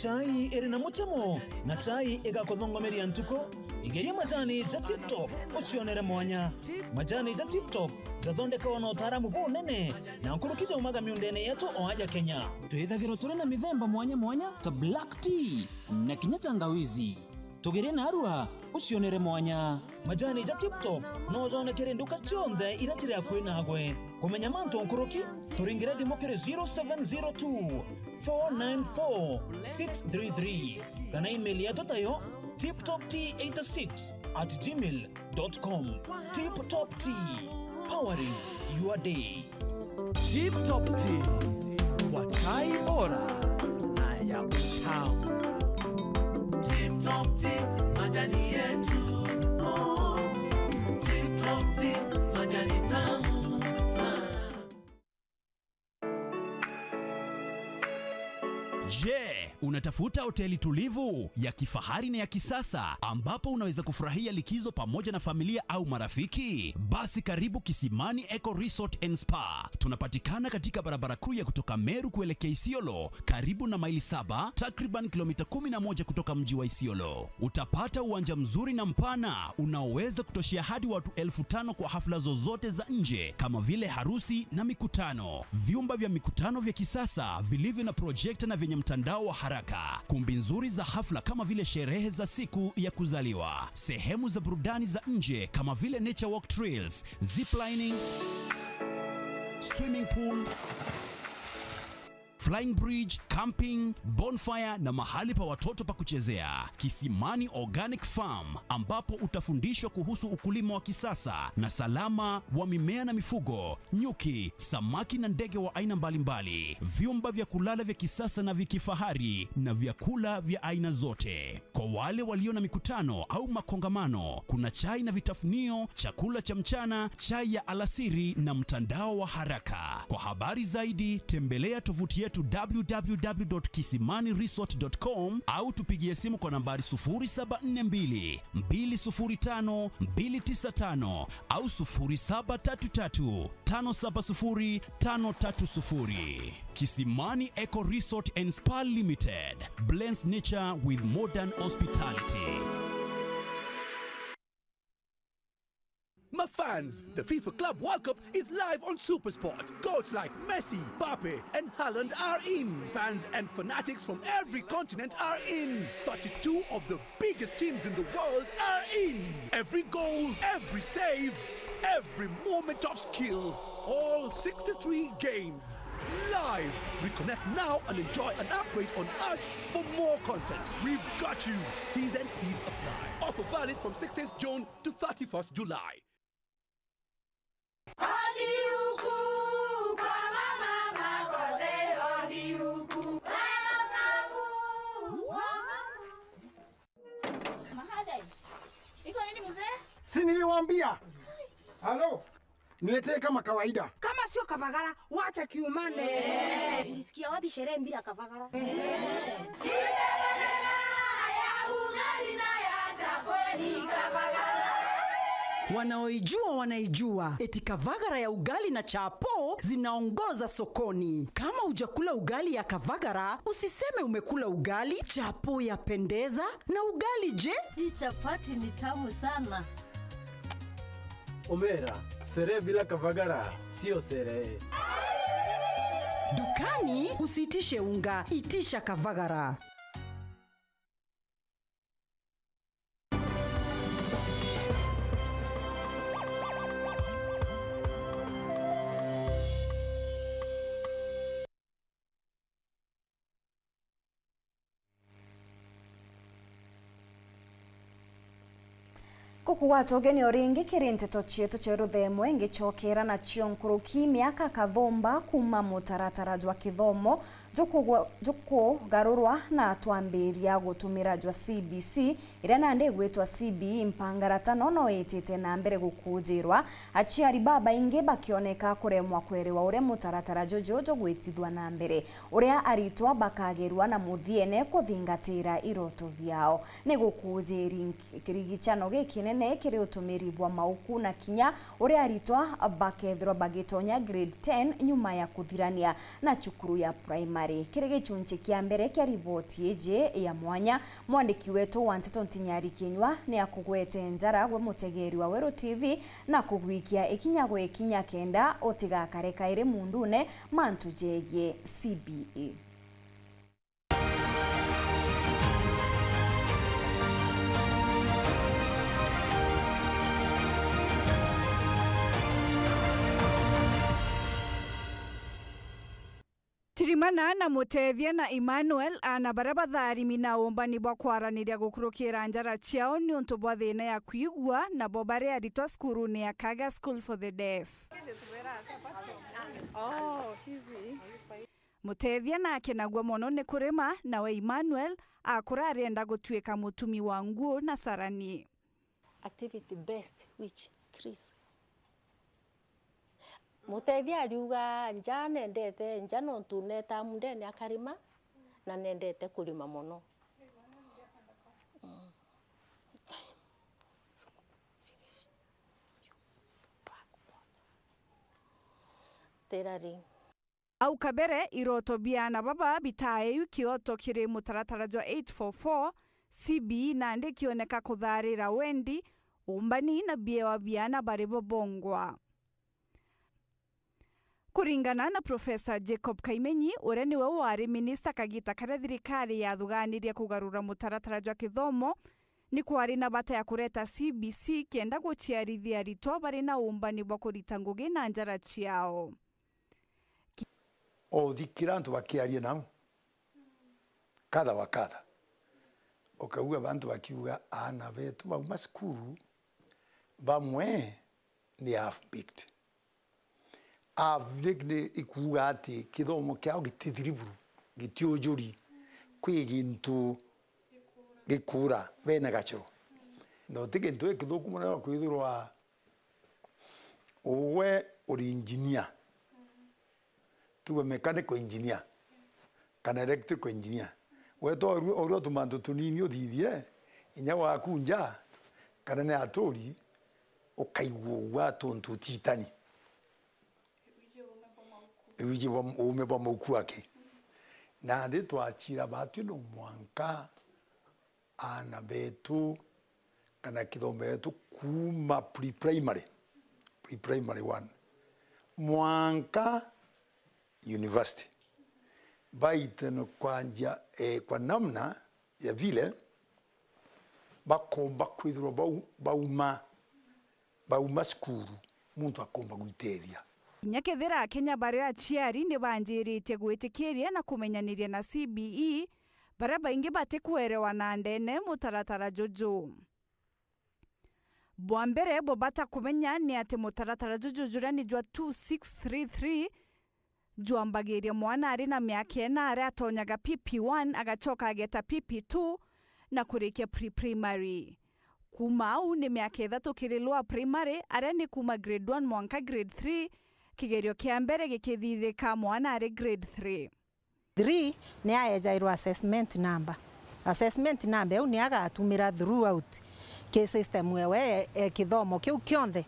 Chai iri na mucamo, na chai igakuthongomeria ntuku? Igeria majani ja Tip Top ucionere mwanya. Majani ja Tip Top jathondekagwa na utaaramu bunene na nkuruki jaumaga miundene yetu o aja Kenya. Twithagirwa turi na mithemba mwanya mwanya ta black tea na kinya tangawizi. Tugerie narua ucionere mwanya. Majani ja Tip Top no jonekere nduka cionthe iria ciri akui nagwe. Kumenya mantu nkuruki, turingire thimu kiri zero seven zero two, four nine four, six three three, kana email yetu tayo tiptoptea eighty six at gmail dot com. Tip Top Tea, powering your day. Tip Top Tea, kwa chai bora na ya utamu. Tip Top Tea, majani yetu. Oh, Tip Top Tea, majani tamu sana. Je, unatafuta hoteli tulivu, ya kifahari na ya kisasa ambapo unaweza kufurahia likizo pamoja na familia au marafiki? Basi karibu Kisimani Eco Resort and Spa. Tunapatikana katika barabara kuu ya kutoka Meru kuelekea Isiolo, karibu na Maili Saba, takriban kilomita kumi na moja kutoka mji wa Isiolo. Utapata uwanja mzuri na mpana unaoweza kutoshea hadi watu elfu tano kwa hafla zozote za nje kama vile harusi na mikutano. Vyumba vya mikutano vya kisasa vilivyo na projekta na vyenye mtandao wa haraka. Kumbi nzuri za hafla kama vile sherehe za siku ya kuzaliwa. Sehemu za burudani za nje kama vile nature walk trails, ziplining, swimming pool, flying bridge, camping, bonfire na mahali pa watoto pa kuchezea. Kisimani Organic Farm, ambapo utafundishwa kuhusu ukulima wa kisasa na salama wa mimea na mifugo, nyuki, samaki na ndege wa aina mbalimbali, vyumba vya kulala vya kisasa na vya kifahari na vyakula vya aina zote. Kwa wale walio na mikutano au makongamano, kuna chai na vitafunio, chakula cha mchana, chai ya alasiri na mtandao wa haraka. Kwa habari zaidi, tembelea tovuti yetu w w w dot kisimani resort dot com au tupigie simu kwa nambari sufuri saba nne mbili, mbili sufuri tano, mbili tisa tano au sufuri saba tatu tatu, tano saba sufuri, tano tatu sufuri. Kisimani Eco Resort and Spa Limited blends nature with modern hospitality. My fans, the FIFA Club World Cup is live on SuperSport. Goats like Messi, Mbappe, and Haaland are in. Fans and fanatics from every continent are in. Thirty-two of the biggest teams in the world are in. Every goal, every save, every moment of skill. All sixty-three games live. Reconnect now and enjoy an upgrade on us for more content. We've got you. T's and C's apply. Offer valid from sixteenth June to thirty-first July. Odi huku kwa mama Makothe, odi huku. Mahadai. Iko nini mzee? Si niliwaambia? Halo. Niletee kama kawaida. Kama sio kavagara, wacha kiumane. Eh. Ulisikia wapi sherehe bila kavagara? Eh. Wanaoijua wanaijua. Eti kavagara ya ugali na chapo zinaongoza sokoni. Kama hujakula ugali ya Kavagara, usiseme umekula ugali. Chapo ya pendeza na ugali je? Hii chapati ni tamu sana. Omera, sherehe bila Kavagara sio sherehe. Dukani usiitishe unga, itisha Kavagara. Kugwata ugeni o ringi kiri nteto cietu cia ruthemwe, ngicokera nacio nkuruki. Miaka kathumba kuuma mutaratara jwa kithomo jukugwa-, jukugarurwa na twambiria gutumira jwa C B C, iria nandi igwitwa C B E mpangaratano, no itite na mbere gukujirwa, aciari babaingi bakioneka kuremwa kwerewa uria mutaratara juju jugwitithua na mbere, uria aritwa bakagerua na muthiene kuthingatira iroto biao. Ni gukujiri kirigicano gikinene kiri utumiri bwa mauku na kinya uria aritwa bakethirwa bagitonya grade ten nyuma ya kuthirania na cukuru ya primary. Kiri gicunci kia mbere kia riboti iji ya mwanya, mwandiki wetu wa nteto Ntinyari Kinyua ni akugwete njara gwe mutegeri wa Weru T V na kugwikia ikinya gwe ikinya kenda utigakare kairi mundune mantu jegie C B E. Tirimana na Mutethia na Emmanuel, aana baria batharimi na uumbani bwa kwaraniria gukurukira njara ciao niuntu bwa thina ya kwigua, nabo bari aritwa cukurune ya Kaga School for the Deaf. Mutethia naakenagua mono ni kurima, nawe Emmanuel akura arienda gutuika mutumi wa nguo na carani. Activity best which? Chris. Mutethia ariuga, nja nendete, nja nontu neta mundene akarima, na nendete kurima mono. Mm. Tera ring. Au kabere, iroto bia aana baba bitaeyu kioto kiri mutaratara jwa eight four four, C B E nandi kioneka kutharira wendi, uumbani na biewa bia aana bari bo bongwa. Kuringana na Professor Jacob Kaimenyi, uria niwe wari minista kagita karia thirikari yathuganirie kugarura mutaratara jwa kithomo, ni kwari na bata ya kureta C B C kenda guciarithia aritwa bari na uumbani bwa kurita ngugi na njara ciao. Uthikira antu bakiaria nau, kadha wa kadha, ukaigua bantu bakiuga, aana betu bauma cukuru, bamwe ni half baked. Half baked ni ikuuga ati kithomo kiao gitithiri buru, gitiujuri, kwi gintu gikuura, bena gacoro. Na uti gintu gikithuku mono kwithirwa Ugwe uri engineer, tuge mechanical engineer, kana electrical engineer. Wetwa oru-, oru tumantu tunini uthithie, inya waku nja, kana ni aturi, ukaigua ugwa tuntu utitani. Iwiji bwa, uume bwa mauku aki. Nandi twachira batu no mwanka aana betu kana kithomo yetu kuuma pre-primary, pre-primary one, mwanka university, baite no kwa njia, eh, kwa namna ya vile bakomba kwithirwa bau-, bauma, bauma cukuru, muntu akomba gwitethia. Kinya kethira Akenya bari aciari ni banjiritie gwitikiria na kumenyaniria na C B E, baria baingi batikwerewa na ndene mutaratara juju. Bwa mbere, bubata kumenya ni ati mutaratara juju juria ni jwa two six three three, jwambagiria mwana ari na miaka ina, aria atonyaga P P one, agacoka ageta P P two, na kurikia pre-primary. Kuuma au ni miaka ithatu kiri lower primary, aria ni kuuma grade one mwanka grade three, kigerio kia mbere gikithithika mwana ari grade three. Three ni aejairwa assessment number. Assessment number iu ni agatumira throughout ki system yewe, e, kithomo kiu kionthe.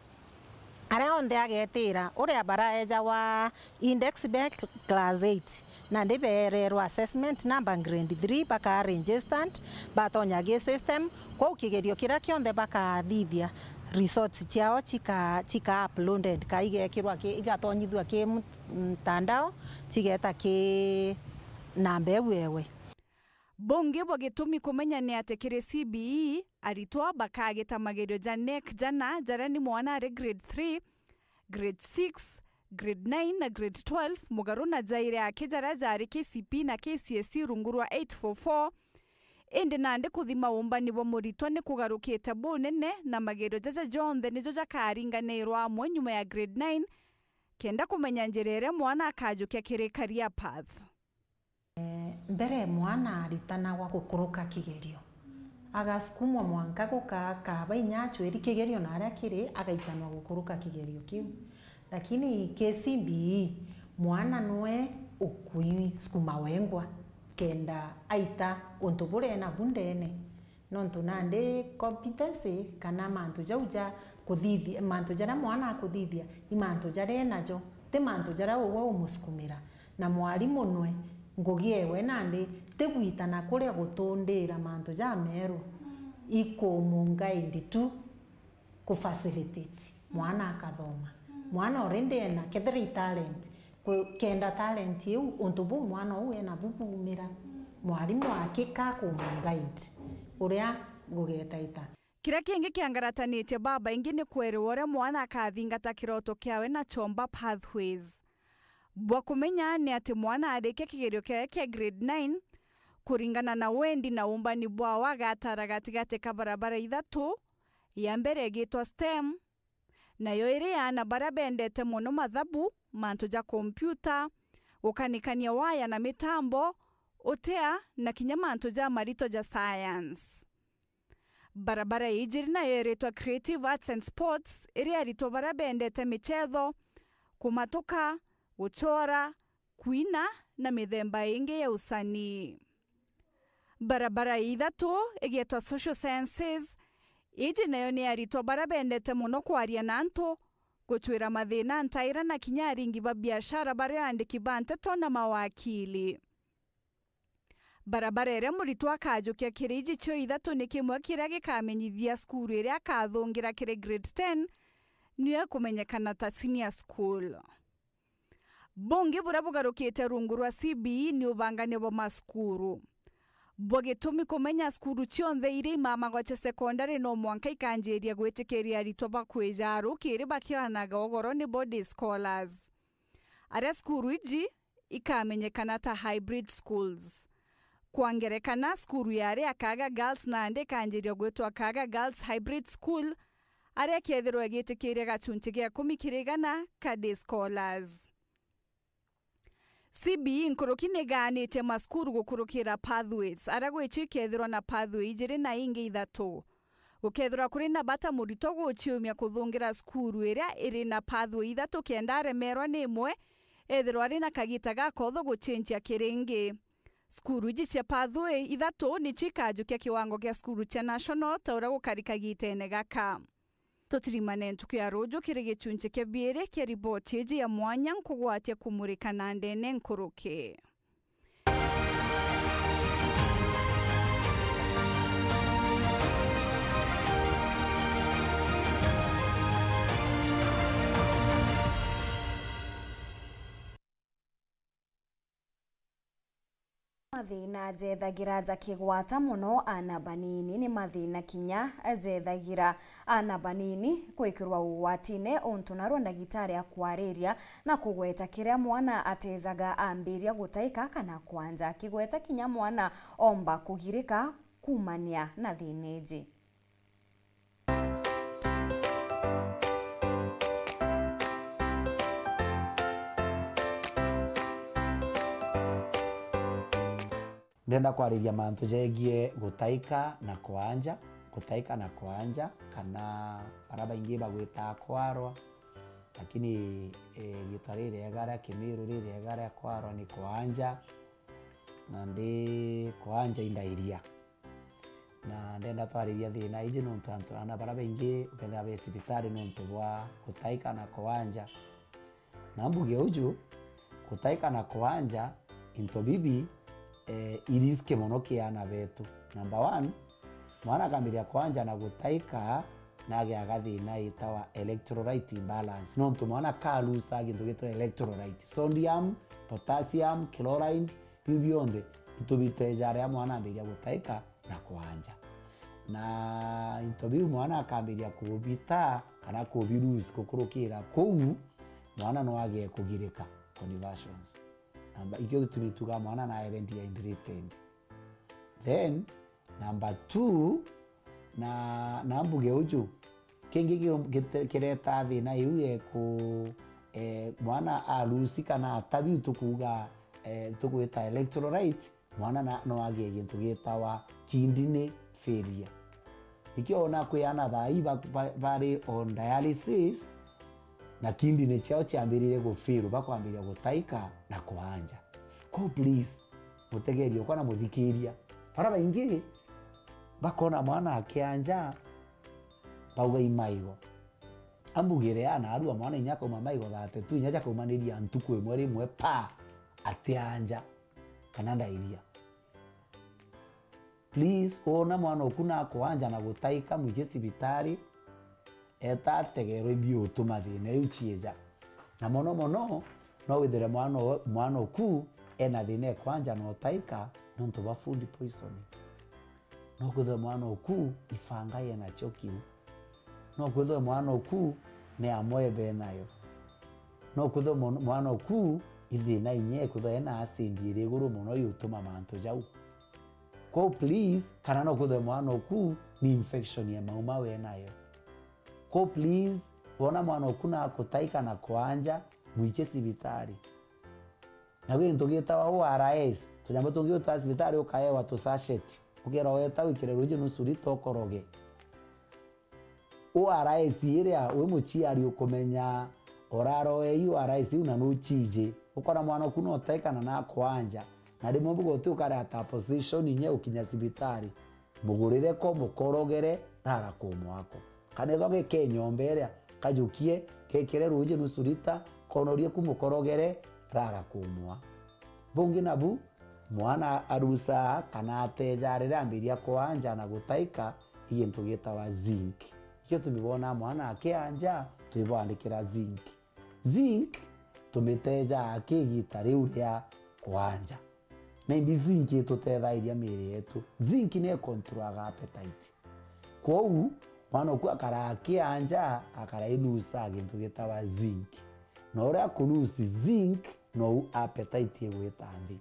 aria onthe agetira, uria baraeja wa index be class eight, nandi beererwa assessment number grade three, bakaa registered, batonya gi system, kwou kigerio kiria kionthe bakathithia, results ciao chika, chika uploaded, ka igekirwa ki, igatonyithua ki mu-, mtandao, chigeta ki namba iu ewe. Bungi bwa gitumi kumenya ni ati kiri C B E, aritwa bakagita magerio ja neck jana, jaria ni mwana ari grade three, grade six, grade nine na grade twelve, mugaru na jairi aki jaria jari K C P na K C S E rungu rwa eight four four. Indi nandi kuthima umbani bwa muritwa ni kugarukite bunene, na magerio jaja jonthe nijo jakaringanirwa amwe nyuma ya grade nine, kenda kumenya njira iria mwana akajukia kiri career path. Mbere mwana aritanagwa gukuruka kigerio, agasukumwa mwanka guka-, akaba inya acwiri kigerio na aria kiri, agaitanwa gukuruka kigerio kiu. Lakini K C B E, mwana nwe ukuisukuma wengwa kenda aita untu buria enabu ndene. Nontu nandi competency kana mantu jau ja kuthithia, mantu jaria mwana akuthithia, i mantu jaria enajo, ti mantu jaria uwe umusukumira. Na mwarimu nwe, ngugi ewe nandi ti gwitana kuria gutundira mantu jameru, ikumuguide tu ku facilitate mwana akathoma. Mwana already ena, kethira i talent, kwe-, kenda talent iu, untu buu mwana uu enabu buumira, mwarimu akika kumuguide uria gugetaita. Kiria kingi kiangaratanitie babaingi ni kwerewa uria mwana akathingata kiroto kiawe na Chomba Pathways. Bwa kumenya ni ati mwana arikia kigerio kiawe kia grade nine, kuringana na wendi na umbani bwawe agatara gatigati ka barabara ithatu, ya mbere igitwa stem, nayo iri ya aana baria bendete mono mathabu, mantu ja kompiuta, gukanikania waya na mitambo, utea, na kinya mantu ja marito ja science. Barabara ijiri nayo iritwa Creative Arts and Sports, iri aritwa baria bendete michetho, kumatuka, guchora, kwina na mithemba ingi ya usanii. Barabara ya ithatu igetwa Social Sciences. Iji nayo ni aritwa baria bendete mono kwaria na antu, gucwira mathina ntaira na kinya aringi ba biashara baria aandiki ba nteto na mawakili. Barabara iria muritwa akajukia kiri iji cio ithatu ni kimwe kiria gikamenyithia cukuru iria akathungira kiri grade ten, niyo ikumenyekana ta senior school. Bungi buria bugarukite rungu rwa C B E ni ubangania bwa macukuru. Bwa gitumi kumenya cukuru cionthe iria imamagwa cia sekondari no mwanka ikanjiria gwitikiria aritwa ba kwija rukiri bakianaga ugoro ni body scholars. Aria cukuru iji ikamenyekana ta hybrid schools. Kwa ngerekana, cukuru ya Area Kaga Girls nandi ikanjiria gwitwa Kaga Girls Hybrid School, aria ikethirwa igitikiria gachunchi gia ikumi kiri igana ka day scholars. C B E nkuruki ni igaanitie macukuru gukurukira pathways, aria gwicio ikethirwa na pathway ijiri na ingi ithatu. Gukethirwa kuri na bata muritwa guciumia kuthungira cukuru iria iri na pathway ithatu kenda aremerwa ni imwe, ethirwa ari na kagita gakotho guchenjia kiri ingi. Cukuru iji cia pathway ithatu nicio ikajukia kiwango kia cukuru cia national ta uria gukari kagitene gaka. Tutirimane ntuku ya ruju kiri gichunchi kia biiri kia riboti iji ya mwanya nkugwatia kumurika na ndene nkuruki. Mathina jethagira ja kigwata mono aana banini ni mathina kinya jethagira aana banini kwikirwa ugwatine, untu narua ndagitari akwariria na kugweta kiria mwana atejaga ambiria gutaika kana kwanja, akigweta kinya mwana omba kugirika kumania na thina iji. Ndenda kwariria mantu jegie gutaika na kwanja, gutaika na kwanja, kana baria baingi bagwitaga kwarwa, lakini, eh, riitwa ririega ria Kimiru ririega ria kwarwa ni kwanja, nandi kwanja indairia. Na ndenda twariria thina iji nontu antu ana bara baingi ukethira be cibitari nontu bwa gutaika na kwanja. Na mbuge uju, gutaika na kwanja, into bibi, eh, i risk mono ki ana betu. Number one, mwana akambiria kwanja na gutaika, na agiaga thina itawa electrolyte imbalance. Nontu mwana ka lose gintu gitwa electrolyte. Sodium, potassium, chloride, biu bionthe itubiteja riria mwana ambiria gutaika na kwanja. Na into biu mwana akambiria kubita kana kubi lose gukurukira kuu, mwana no agie kugirika, convulsions. Namba, ikio gitumi tuga mwana naere dehydrated. Then, number two, na, na mbuge uju, kingi ki-, gite-, kireta thina iu ya ku-, eh, mwana a lose kana atabi u tukuuga, eh, tugwita electrolyte, mwana na, no agie gintu gitawa kidney failure. Ikio ona kwi ana thaa ii ba-, ba-, bari on dialysis, na kidney ciao ciambiririe gufail, bakwambiria gutaika na kwanja. Ko please, mutegeria ukwa na muthikiria. Bara baingi bakona mwana akianja, bauga i maigo. Ambugire ana arua mwana inya akauma maigo thirty-two, inya jakaumaniria ntuku imwe rimwe pa atianja kana ndairia. Please, wona mwana oku nakwanja na gutaika, mwikie cibitari, eta ategerwe ibiutuma thina iu cieja. Na mono mono, no withire mwana o-, mwana oku ena thina e kwanja na utaika nontu bwa food poisoning. No kwithirwe mwana oku ibanga yena choking. No kwithirwe mwana oku ni amwebe nayo. No kwithirwe mwan-, mwana oku ithina inya kwithirwa ena acid iri iguru mono yutuma mantu jau. Kwou please, kana no kwithirwe mwana oku ni infection ya mauma we nayo. Kwou please, wona mwana oku nakutaika na kwanja, mwikie cibitari. Na gwi gintu gitawa O R S, tunyambo tungi utaa cibitari ukaewa tu sachet. Ukera weta wikire ruuji nusu lita ukoroge. O R S iria wi muciari ukumenya uraroe i O R S iu na nuciji. Ukona mwana oku no utaikana na kwanja. Na rimwe mbuga uti ukareta position inya ukinya cibitari. Mugurire ko, mukorogere, rara kumwako. Kana ethwa gike nyomba iria, kajukie, gekire ruuji nusu lita, konorie ku mukorogere, rara kumwa. Bungi nabu, mwana arusaa kana ateja riria ambiria kwanja na gutaika, i gintu gitawa zinc. Ikio tumibona mwana akianja, twibwandikira zinc. Zinc tumiteja ki igita riu ria kwanja. Na imbi zinc itutethairia miiri yetu. Zinc ni icontrolaga appetite. Kwou, mwana oku akara akianja, akara ilusa gintu gitawa zinc. Na uria akulusi zinc, nou appetite igwita nthi.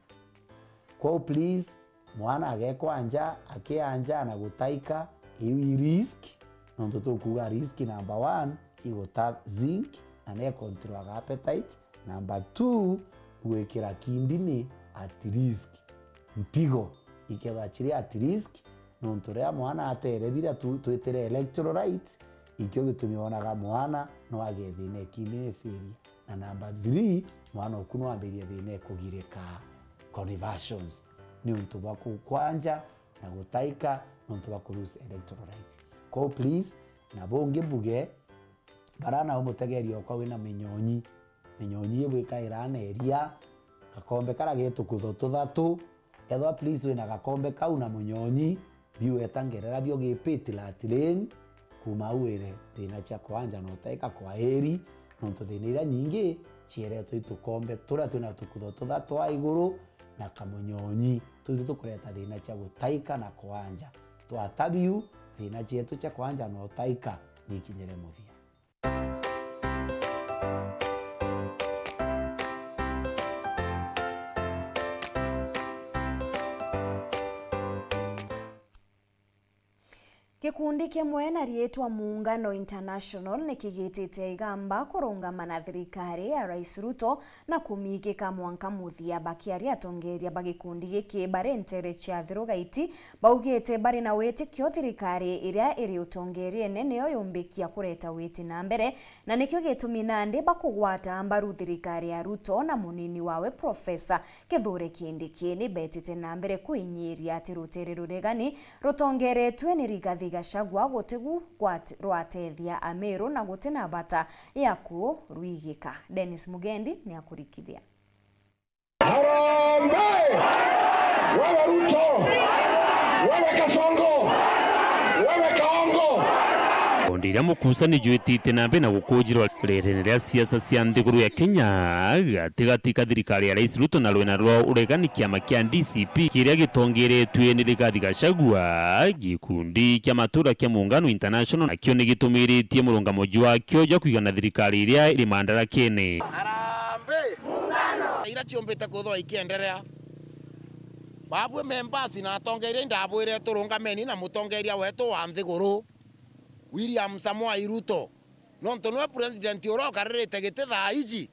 Kwou please, mwana agekwanja, akianja na gutaika, iu i risk, nontu tukuuga risk number one, iguta zinc, na ni icontrolaga appetite. Number two, gwikira kidney at risk. Mpigo ikethwa ciri at risk, nontu riria mwana atere biria tu-, twitire electrolytes, ikio gitumi wonaga mwana no agie thina e kidney failure. Na number three, mwana oku no ambirie thina e kugirika, convulsions, niuntu bwa kukwanja na gutaika, niuntu bwa ku lose electrolytes. Kwou please, na bungi mbuge, bara nao mutegeria okwa wina minyonyi. Minyonyi ibwikaira na iria, gakombe kara gi tukutho tuthatu. Ethwa please wina gakombe kau na munyonyi, biu weta ngerera bio gi pit latrine, kuma au wire thina cia kwanja na utaika kwa eri, nontu thina iria nyingi cieretwe i tukombe turia twina tukutho tuthatu twa iguru na kamunyonyi. Tutu tukureta thina cia gutaika na kwanja. Twata biu, thina cietu cia kwanja na utaika nikinyire muthia. Gikundi kimwe na riitwa Muungano International ni kigitite igamba kurungama na thirikari ya Rais Ruto na kumikika mwanka muthia. Bakiaria atongeria ba gikundi giki bari ntere cia Thiru Gaiti, baugite bari na witikio thirikari iria iri utongeriene niyo yumbikia kureta witi na mbere, na nikio gitumi nandi bakugwata mbaru thirikari ya Ruto na munini wawe Professor Kithure Kindiki. Ni betite na mbere kwinyiria ati rutere ruregani rutongeretue ni Rigathi Gachagua gutigu gwat-, rwatethia Ameru na gutina bata ya kurwigika. Dennis Mugendi ni akurikithia. Harambee! Wewe Ruto! Wewe Kasongo! Wewe Kaongo! Onde iria mukusa ni jwitite na mbere na gukujirwa rerene ria siasa cia nthiguru ya Kenya, gatigati ka thirikari ya Rais Ruto na rwena rwa uregani kiama kia D C P kiria gitongeretue ni Rigathi Gachagua, gikundi kia matura kia Muungano International nakio ni gitumiritie murungamo jwakio jwa kwigana thirikari iria iri mandarakene. Harambee! Ira ciumbite kwithirwa ikienderea. Babwe members na atongeria indabwire turungameni na mutongeria wetu wa nthiguru, William Samoei Ruto, nontu niwe president uria ukaririte giti thaa iji.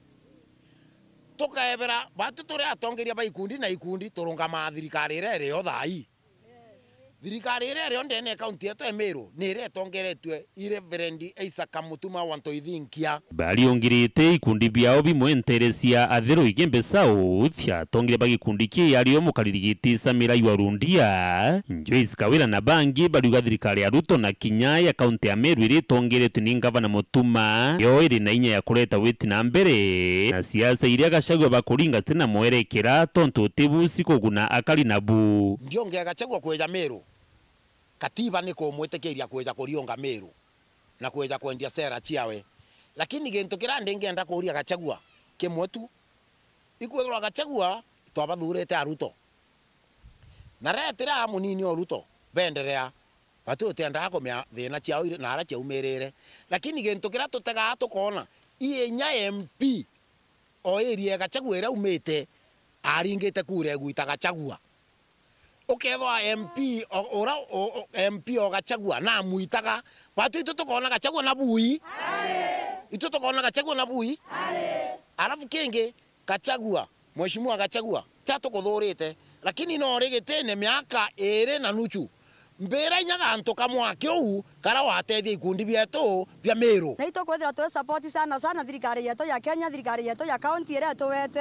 Tukaebera batu turi atongeria ba ikundi na ikundi turungamaa thirikari iria irio thaa ii. Thirikari iria irio ndene ya kaunti yetu ya Meru ni iria itongeretue i Reverend Isaac Mutuma wa Ntoithinkia. Bariungirite ikundi biao bimwe ntere cia Athiru Igembe South, atongeria ba gikundi kii ario mukariri giti Samira Iwa Rundia, Joyce Kawira na bangi bariuga thirikari ya Ruto na kinya ya kaunti ya Meru iria itongeretue ni ngavana Mutuma yo iri na inya ya kureta witi na mbere na siasa iria Gachagua bakuringa ziti na mwerekera tontu tibu cikuguna akari nabu. Ndiongea Gachagua kweja Meru. Katiba ni kumwitikiria kwija kuriunga Meru na kwija kwendia sera ciawe. Lakini gintu kiria ndingienda kuuria Gachagua kimwe tu, ikwithirwa Gachagua twabathurite a Ruto, na retira munini o Ruto benderea, batu tutiendaga kumenya thina ciao iri na aria ciaumirire. Lakini gintu kiria tutegaa tukoona, inya M P o area ya Gachagua iria aumite, aringite kura igwita Gachagua. Ukethwa M P o, ura, o, o, M P o Gachagua namwitaga, batu itu tukoona Gachagua na bui? Itu tukoona Gachagua na bui? Arafu kingi, Gachagua, Mheshimiwa Gachagua, ti atukuthurite, lakini no uri gitine miaka iri na nuchu. Mbira inya gantu kamwe aki uu karia watethia ikundi bietu bia Miru. Na itukwithira twi support sana sana thirikari yetu ya Kenya, thirikari yetu ya county iria ituwete.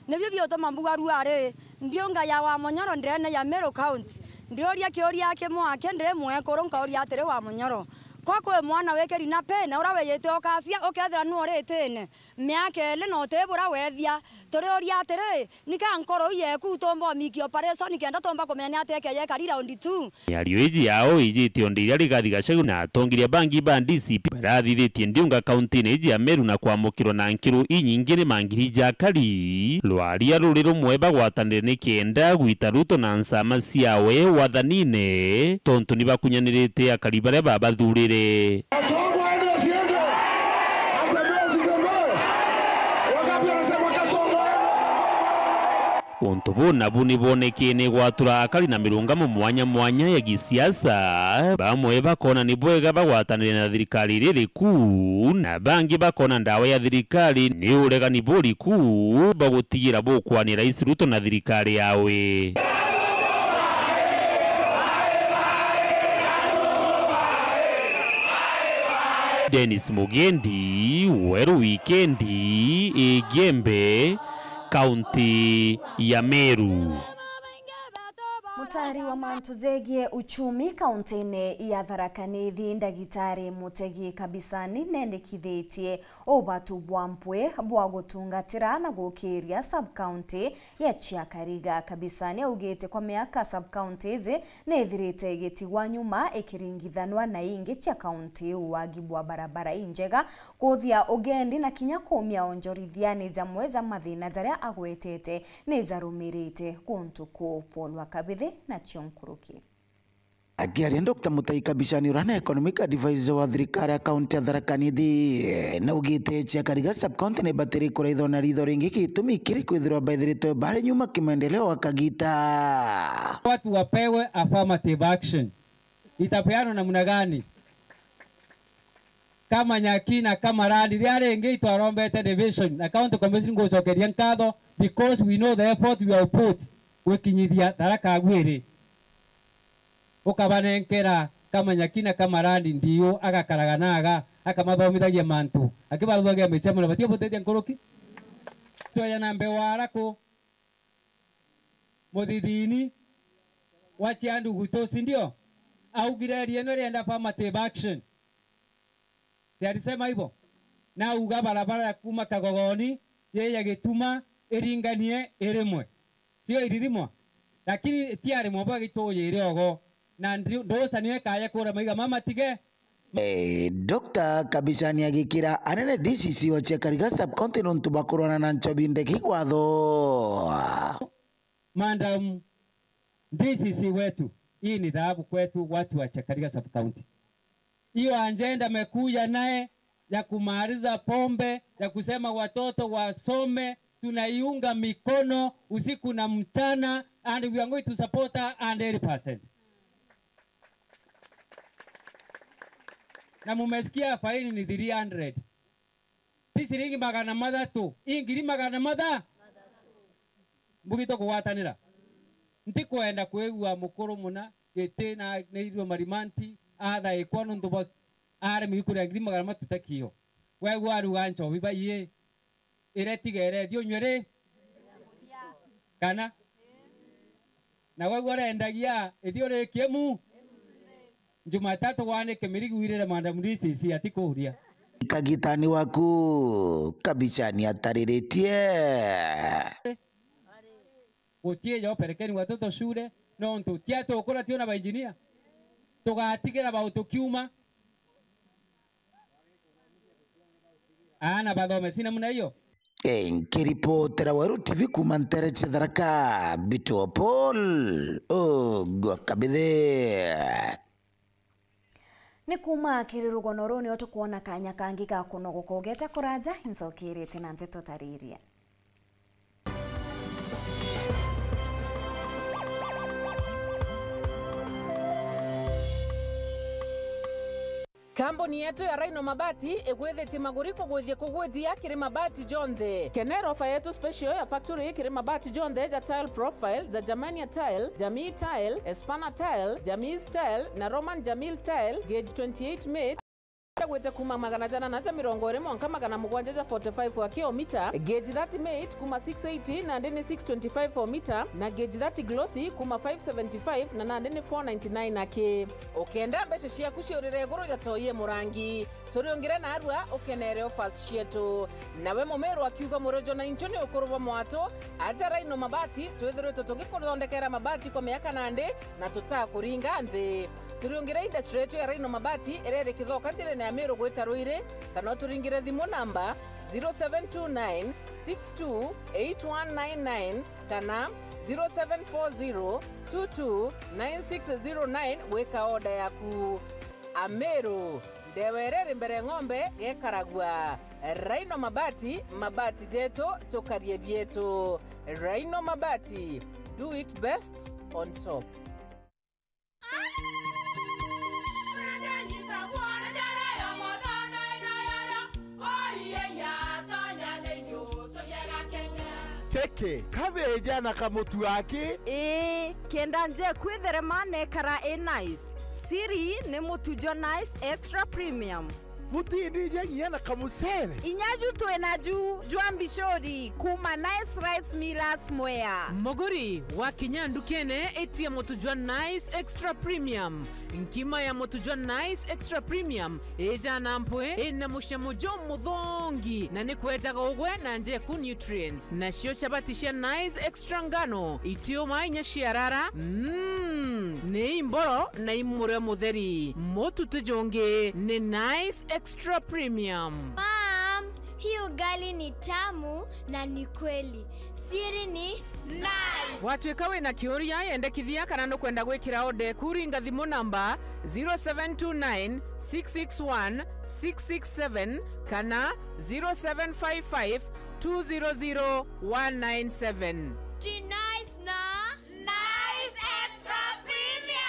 Nibio biutuma mbuga ruari ndiunga ya wa Munyoro ndene ya Miru County. Ndiuria kiuria kimwe aki ndi mwekuru, nkauria atiri, wa Munyoro, kwa kwi mwana wikiri na pene uria wiyite ukacia ukethira nu uritine miaka iri na uti bura wethia, turiuria atiri, nika nkoro ii yeku tumba umiki operation kenda tumba kumenya ni atia ike yekari round two? Miario iji yao ijitie o nde iria Rigathi Gachagua na atongeria bangi ba D C P barathithitie ndiunga kauntine iji ya Meru na kwamukirwa na nkiro inyingi ni mangiri ja akari. Rwaria ruri rumwe bagwatanire ni kenda gwita Ruto na nsama ciawe wathanine, tontu ni bakunyanirite akari baria babathurire. Kasongo aende asiende? Atembee asitembee? Wangapi wanasema Kasongo aende? Untu buu nabu ni bwonekene gwatura akari na mirungamo mwanya mwanya ya gisiasa. Bamwe bakona ni bwega bagwatanire na thirikari iria iriku, na bangi bakona ndawa ya thirikari ni uregani buriku bagutigira bukwania Rais Ruto na thirikari yawe. Dennis Mugendi, Weru Wikendi, Igembe, kaunti ya Meru. Mutari wa mantu jegie uchumi kaunti-ini ya Tharaka Nithi, Ndagitari Mutegi Kabisani, nendekithitie ubatu bwa mpwi bwa gutungatira na gukiria sub-county ya Chiakariga. Kabisani augite kwa miaka sub-county iji ni ithirite igitigwa nyuma ikiringithanwa na ingi cia kaunti iu. Wagi bwa barabara injega, kuthia ugendi na kinya kumia onjorithia ni jamwe ja mathina jaria agwetete ni jarumirite guntu kuu. Paul wa Kabithi nacio nkuruki. Akiaria, Doctor Mutahi Kabishani, uria ni economic advisor wa thirikari ya kaunti ya Tharaka Nithi, naugite Chiakariga sub-county ni ibatiri kuraithwa na ritho ringi, gitumi kiri kwithirwa baithiritwe bari nyuma kimaendeleo gwa kagita. Watu wapewe affirmative action. Itapeanwa namna gani? Kamanyaki na Kamarandi, riria ringi itwarombete division na county commission, ngucokeria nkatho because we know the effort we have put gwikinyithia Tharaka Agwiri. Ukabanenkera Kamanyaki na Kamarandi ndiu, agakaraga naga, akamathomithagia mantu, akibaruthagia micemanio, batia butethia nkuruki. Tweja na mbeu araku muthithini wa Chiandugutu, si ndio? Augire area ino irienda affirmative action. Si alisema hivyo? Na auga barabara ya kuuma Kagogoni yeye ya Gituma iringanie irimwe. Sio iririmwa? Lakini tiarimwa bwa gituyire ogo. Na ndi-, ndusa niyo ikaja kura maiga mama tige. Eh, Doctor Kabicani agikira anene D C C wa Chiakariga sub-county nontu bakurwana na nchobi ndeki kwatho. Madam D C C wetu, hii ni dhahabu kwetu watu wa Chiakariga sub-county. Hiyo agenda amekuja naye ya kumaliza pombe, ya kusema watoto wasome, tunaiunga mikono usiku na mchana, and we are going to support her one hundred percent. Na mumesikia faini ni three hundred. Ti ciringi magana mathatu, i ngiri magana matha. Mbugite kugwatanira. Ntikwenda kwigua mukuru muna giti na neirwe marimanti athaikwa nontu bwa aremi kuria ngiri magana matutekio. Wegua aruga nchobi baiyi, iretigere thiunywe ri? Kana? Na wegua arendagia ithiu ri kimu? Jumatatu wanike mirigu wirire Madam D C C atikuria. Kagitani waku Kabicani atariritie. Gutie jo pelekeni watoto shule, nontu tia tukura tio na bainjinia. Tugatigira bau tukiuma. Aana bathome, si namna hiyo? Eh, nkiripotera Weru T V kuuma ntere cia Tharaka, Bito Paul, Ogwa Kabithe. Ni kuuma kiri rugono ruu nio tukwona kanya kangi ga kunogoka ugeta kuraja, incokirite na nteto tariria. Kambuni yetu ya Rhino Mabati igwithitie maguri kugwithia kugwithia kiri mabati jonthe. Kenera ofa yetu special ya factory kiri mabati jonthe ja tile profile, ja Germania tile, Jamii tile, Espana tile, Jamis tile na Roman Jamil tile, gauge twenty-eight mate. Gwite kuma magana jana na ja mirongo iri mwanka magana mugwanja ja forty-five aki o mita, gauge thirty mate kuma six eighty nandi ni six twenty-five o mita, na gauge thirty glossy kuma five seventy-five na nandi ni four ninety-nine aki. Ukenda mbeca ciaku ciurire iguru ja toi e murangi, turiungire narua ukenere offers cietu. Nawe mumeru akiuga murojo na inchu ni ukuru bwa mwatu, aja Rhino Mabati, twithiritwe tugikuthondekera mabati kwa miaka nandi na tutakuringa nthi. Turiungire industry yetu ya Rhino Mabati iria iri Kithoka njirene ya Meru gwita Ruiri, kana uturingire thimu namba zero seven two nine six two eight one nine nine kana zero seven four zero two two nine six zero nine gwika order yaku. Ameru, ndewa iria iri mbere ng'ombe gekaragua. Rhino Mabati, mabati jetu, tukarie bietu. Rhino Mabati, do it best on top. Keke, kabeja na kamutu aki? Ii, kenda nje kwitherema nekara i nice. Siri ni mutu jwa Nice Extra Premium. Butindija nginya na kamucere? Inya ju twina ju jwa mbicuri kuma Nice Rice Millers Mwea. Muguri, wakinya ndukene, itia mutu jwa Nice Extra Premium. Nkima ya mutu jwa Nice Extra Premium ijana mpwi, ina mucamo jumuthongi, na ni kwejaga ugwe na njeku nutrients. Nacio chabati cia Nice Extra ngano, itiuma inya ciarara, mm, ni imboro na imure mutheri. Mutu ti jungi, ni Nice Extra Premium. Mom, hii ugali ni tamu na ni kweli. Siri ni Nice. Watwika wina kiuria, yendekithia kana nukwenda gwikira order eku, ringa thimu namba zero seven two nine six six one six six seven kana zero seven five five two zero zero one nine seven. Ji Nice na Nice Extra Premium.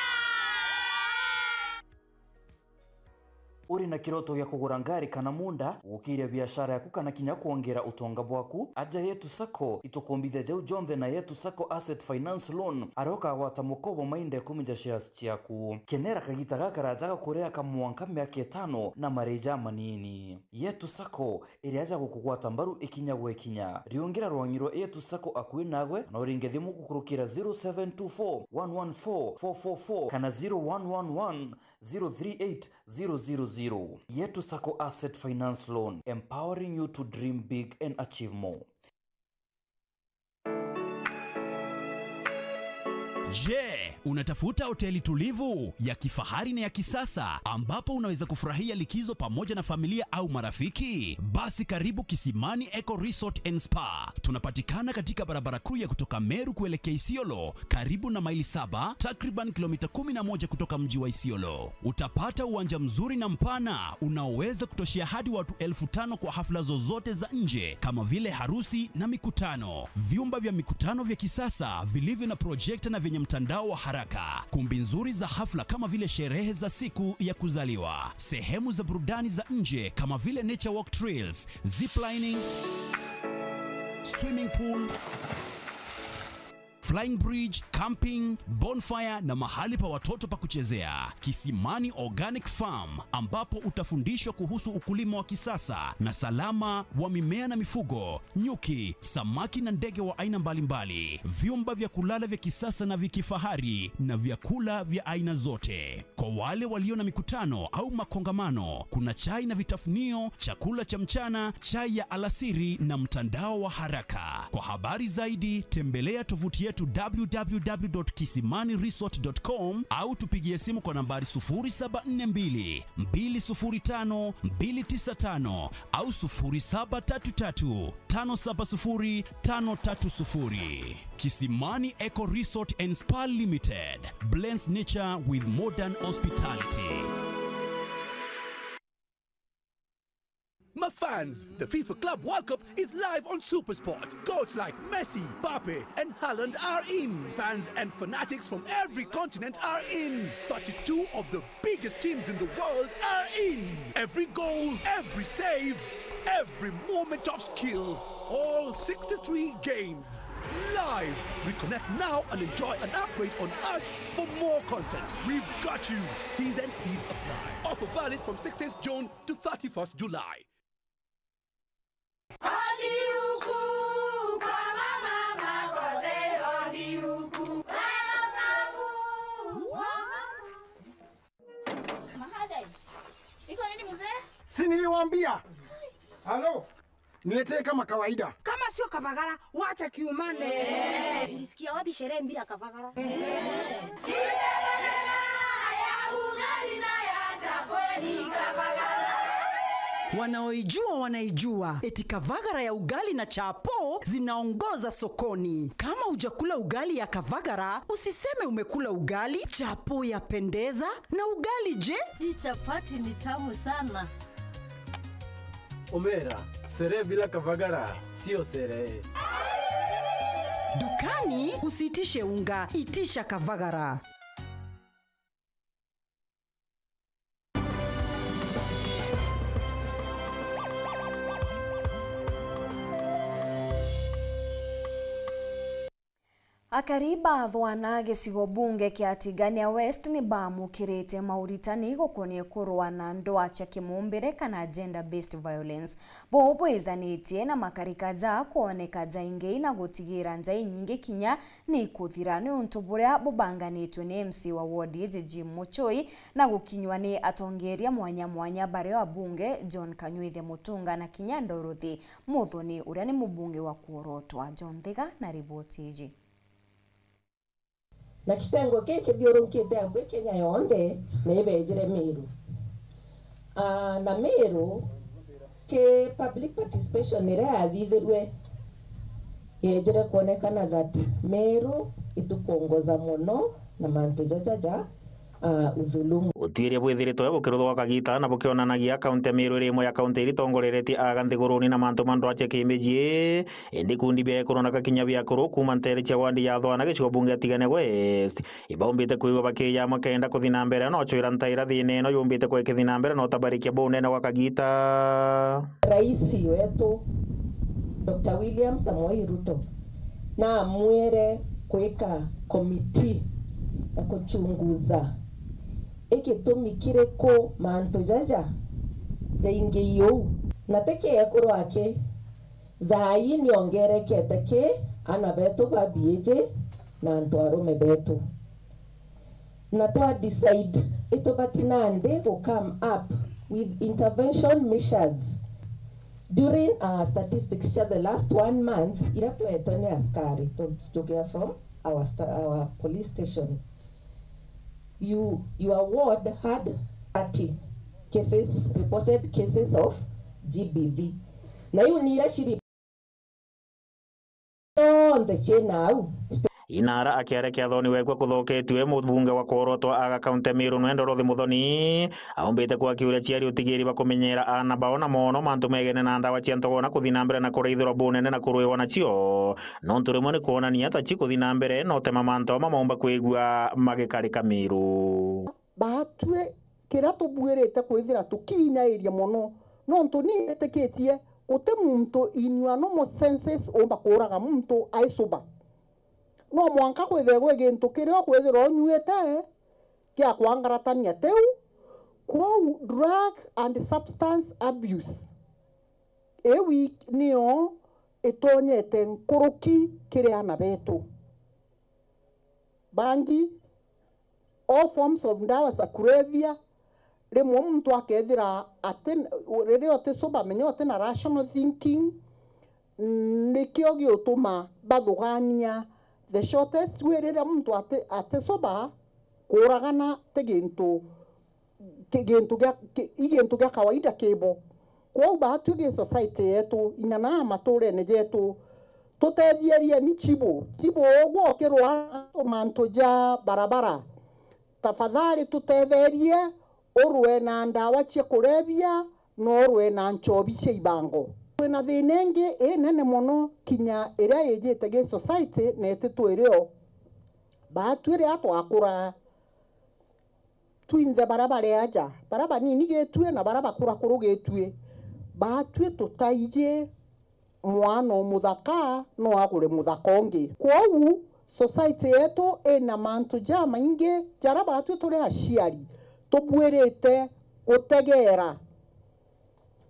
Uri na kiroto gia kugura ngari kana munda, gukiria biashara yaku kana kinya kwongera utonga bwaku? Aja Yetu Sacco, itukumbithia jau jonthe na Yetu Sacco Asset Finance Loan, aria ukagwata mukobo mainda ikumi ja shares ciaku. Kenera kagita gakaraja ga kuria ka mwanka miaka itano na marii jamanini. Yetu Sacco, iria aja gukugwata mbaru ikinya gwa ikinya. Riungira rwangi rwa Yetu Sacco akui nagwe, na uringe thimu gukurukira zero seven two four, one one four, four four four kana zero one one one, zero three eight, zero zero zero. Yetu Sacco Asset Finance Loan, empowering you to dream big and achieve more. Je, unatafuta hoteli tulivu, ya kifahari na ya kisasa, ambapo unaweza kufurahia likizo pamoja na familia au marafiki? Basi karibu Kisimani Eco Resort and Spa. Tunapatikana katika barabara kuu ya kutoka Meru kuelekea Isiolo, karibu na Maili Saba, takriban kilomita kumi na moja kutoka mji wa Isiolo. Utapata uwanja mzuri na mpana unaoweza kutoshea hadi watu elfu tano kwa hafla zozote za nje, kama vile harusi na mikutano. Vyumba vya mikutano vya kisasa vilivyo na projekta na vyenye mtandao wa haraka. Kumbi nzuri za hafla kama vile sherehe za siku ya kuzaliwa. Sehemu za burudani za nje kama vile nature walk trails, ziplining, swimming pool, flying bridge, camping, bonfire na mahali pa watoto pa kuchezea. Kisimani Organic Farm, ambapo utafundishwa kuhusu ukulima wa kisasa na salama wa mimea na mifugo, nyuki, samaki na ndege wa aina mbalimbali, vyumba vya kulala vya kisasa na vya kifahari na vyakula vya aina zote. Kwa wale walio na mikutano au makongamano, kuna chai na vitafunio, chakula cha mchana, chai ya alasiri na mtandao wa haraka. Kwa habari zaidi, tembelea tovuti yetu w w w dot kisimani resort dot com au tupigie simu kwa nambari sufuri saba nne mbili, mbili sufuri tano, mbili tisa tano au sufuri saba tatu tatu, tano saba sufuri, tano tatu sufuri. Kisimani Eco Resort and Spa Limited blends nature with modern hospitality. My fans, the FIFA Club World Cup is live on SuperSport. Goats like Messi, Mbappe, and Haaland are in. Fans and fanatics from every continent are in. Thirty-two of the biggest teams in the world are in. Every goal, every save, every moment of skill. All sixty-three games. Live. Reconnect now and enjoy an upgrade on us for more content. We've got you. T's and C's apply. Offer valid from sixteenth June to thirty-first July. Odi huku kwa mama Makothe, odi huku. Mahadai. Iko nini mzee? Si niliwaambia? Halo? Niletee kama kawaida. Kama sio kavagara, wacha kiumane. Ulisikia wapi sherehe bila kavagara? Wanaoijua wanaijua. Eti kavagara ya ugali na chapo zinaongoza sokoni. Kama hujakula ugali ya kavagara, usiseme umekula ugali. Chapo yapendeza, na ugali je? Hii chapati ni tamu sana. Omera, sherehe bila kavagara sio sherehe. Dukani usiitishe unga, itisha kavagara. Akari ba Thwana gicigo bunge kia Tigania West ni baamukirite mauritani gukonie kurwa na ndwaa cia kimumbire kana gender based violence. Buu bwizanitie na makarika ja kwoneka jaingi na gutigira nja inyingi kinya ni ikuthira, niuntu buria bubanganitwe ni M C wa ward iji Jim Muchoi na gukinywa ni atongeria mwanya mwanya bario abunge John Kanywithia Mutunga na kinya Dorothy Muthoni uria ni mubunge wa kuorotwa. John Thiga na riboti iji. Na kitengo kii kithiurukite akui Kenya yonthe, na ibeejire Meru. Ah, na Meru, ki public participation iria yathithirue, yeejire kwonekana that Meru itukuongoza mono na mantu jaja ja uh, udhulumu. Utwiria bwithiritwe bukiruthwa kagita na bukionanagia kaunti ya Meru iri imwe ya kaunti iria itongoreretie aga nthiguruni na mantu ma ndwache kimiji, indi ikundi bia ekuru na gakinya bia akuru kuuma nteere cia wandi ya Thwana gicigo bunge ya Tigania West ibaumbite kwigua bakiija amwe kenda kuthi na mbere na ocwira ntaira thiina ino yumbite kwikithia na mbere na utabarikia bunene gwa kagita. Rais wetu Doctor William Samoei Ruto na amwire kwika komiti ya kuchunguza igitumi kiriku mantu jaja jaingi uu, na ti kiekuru aki thaa ii niongerekete ki ana betu ba biiji na antu arume betu. Na twa decide itubati nandi gu come up with intervention measures. During our statistics cia the last one month, ira twetwe ni askari tu- tukia from our, sta- our police station, you, your ward had thirty cases, reported cases of G B V. Na iu ni ira ciri cionthe ciina au. Inara akiarekia thoni wekwa kuthoketue mubunge wa kworotwa aga kaunti ya Meru nwe Dorothy Muthoni aumbite kwa kiuria ciari utigiri bakumenyera ana bao na mono mantu megene na ndawa cia ntogo na kuthi na mbere na kuraithirwa bunene na kuruiwa nacio, nontu rimwe ni kwonania ta ci kuthi na mbere no tema mantu ama maumba kwigua magikarika Meru. Baatue kiria tubuirite kwithira tukiinyairia mono, nontu ni nitikitie guti muntu in your normal senses umba kuuraga muntu aicuba. No mwanka kwithirwe gwi gintu kiria ukwithirwa unyuite gia kwangaratania tiu. Kwou drug and substance abuse iu i- niyo itonyete nkuruki kiri ana betu. Bangi, all forms of ndawa za kulevya, rimwe muntu akethira ati, riria uticuba, menya uti na rational thinking, nikio giutuma bathugania the shortest way. Riria muntu ati, aticuba, kuuragana ti gintu ki-, gintu gia, ki-, i gintu gia kawaida kibo. Kwou baatwi gi society yetu, inya na maturene jetu, tutethierie ni chibu. Chibu ugwo ukirwara mantu ja barabara, tafadhali tutetherie urwe na ndawa cia kurebia, na urwe na nchobi cia ibango. Twina thina ingi inene mono kinya iria ijite gi society na ititwirio. Baatwi riria twakura, twinthe baria bari aja, baria banini gitue na baria bakurakuru gitue, baatwi tutaiji mwana umuthaka no agure muthaka ungi. Kwou society yetu ina mantu jamaingi jaria baatwi turi aciari tubuirite gutegeera,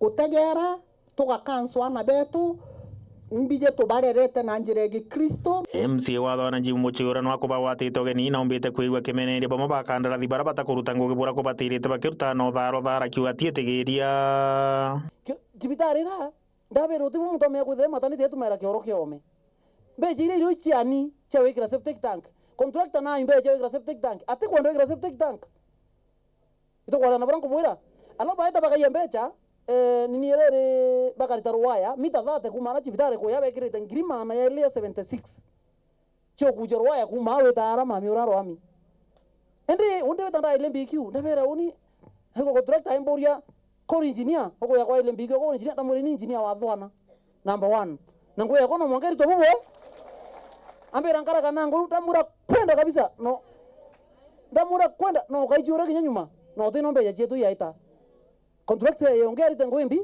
gutegeera tugakanswa ana betu, mbiji tubarerete na njira ya Gikristo. M C A wa Thwana Jim Muchura nwa kubagwatite ugeni na umbite kwigua kimeneria bamwe ba kandarathi baria batakuruta ngugi bura kubatirite bakirutaga na utharo thara akiuga atiitigiria. Ki-, cibitari ira, ndabirwo ti muntu amenya kwithira matanite tumera kioro kia ome. Mbeca iria irio ciani cia wikira septic tank. Contractor na mbeca cia wikira septic tank. Ati kwenda wikira septic tank. Itukwatana na baria nkubwira. Alo baeta bakaia mbeca, eh, nini iriri bakarita ruwaya, mita thirty kuuma na cibitari kuya bekirite ngiri magana jairi ya seventy six. Cio kuja ruwaya kuuma au wita ara mami ura rwami. Indi undi wita ndaile mbikiu, ndabera uni, hego contractor imburia, kori engineer, ukuya kwa ile mbikiu, kori engineer, ndamwira ni engineer wa Thwana. Number one. Na nguya kono mwangeri to bubwe. Ambira nkaraga na nguru, ndamwira kwenda kabisa, no. Ndamwira kwenda, no, ukaijura kinya nyuma. No, uti no mbeca cietu yaita. Contractor yongea arite ngugi mbi.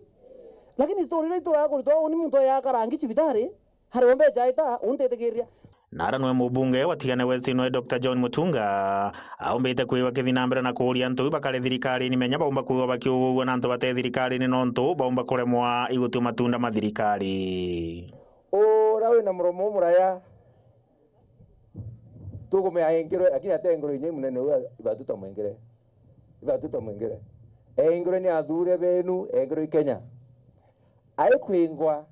Lakini story iria ituraga kuritwa uni muntu ya karangi cibitari, hari ombe jaita, untitigiria. Nara nwe mubunge wa Tigania West nwe Doctor John Mutunga, aumbite kwigua kithi na mbere na kuuria antu bakare thirikarini menya baumba kwigua bakiugugua na antu bate thirikarini nontu baumba kuremwa igutua matunda ma thirikari. Ura wina muromo umuraya, tukumea engirwe, lakini ate engirwe inya munene uyu ibatu tamwengere. Ibatu tamwengere. Engirwe ni athure benu, engirwe i Kenya. Aikwingwa,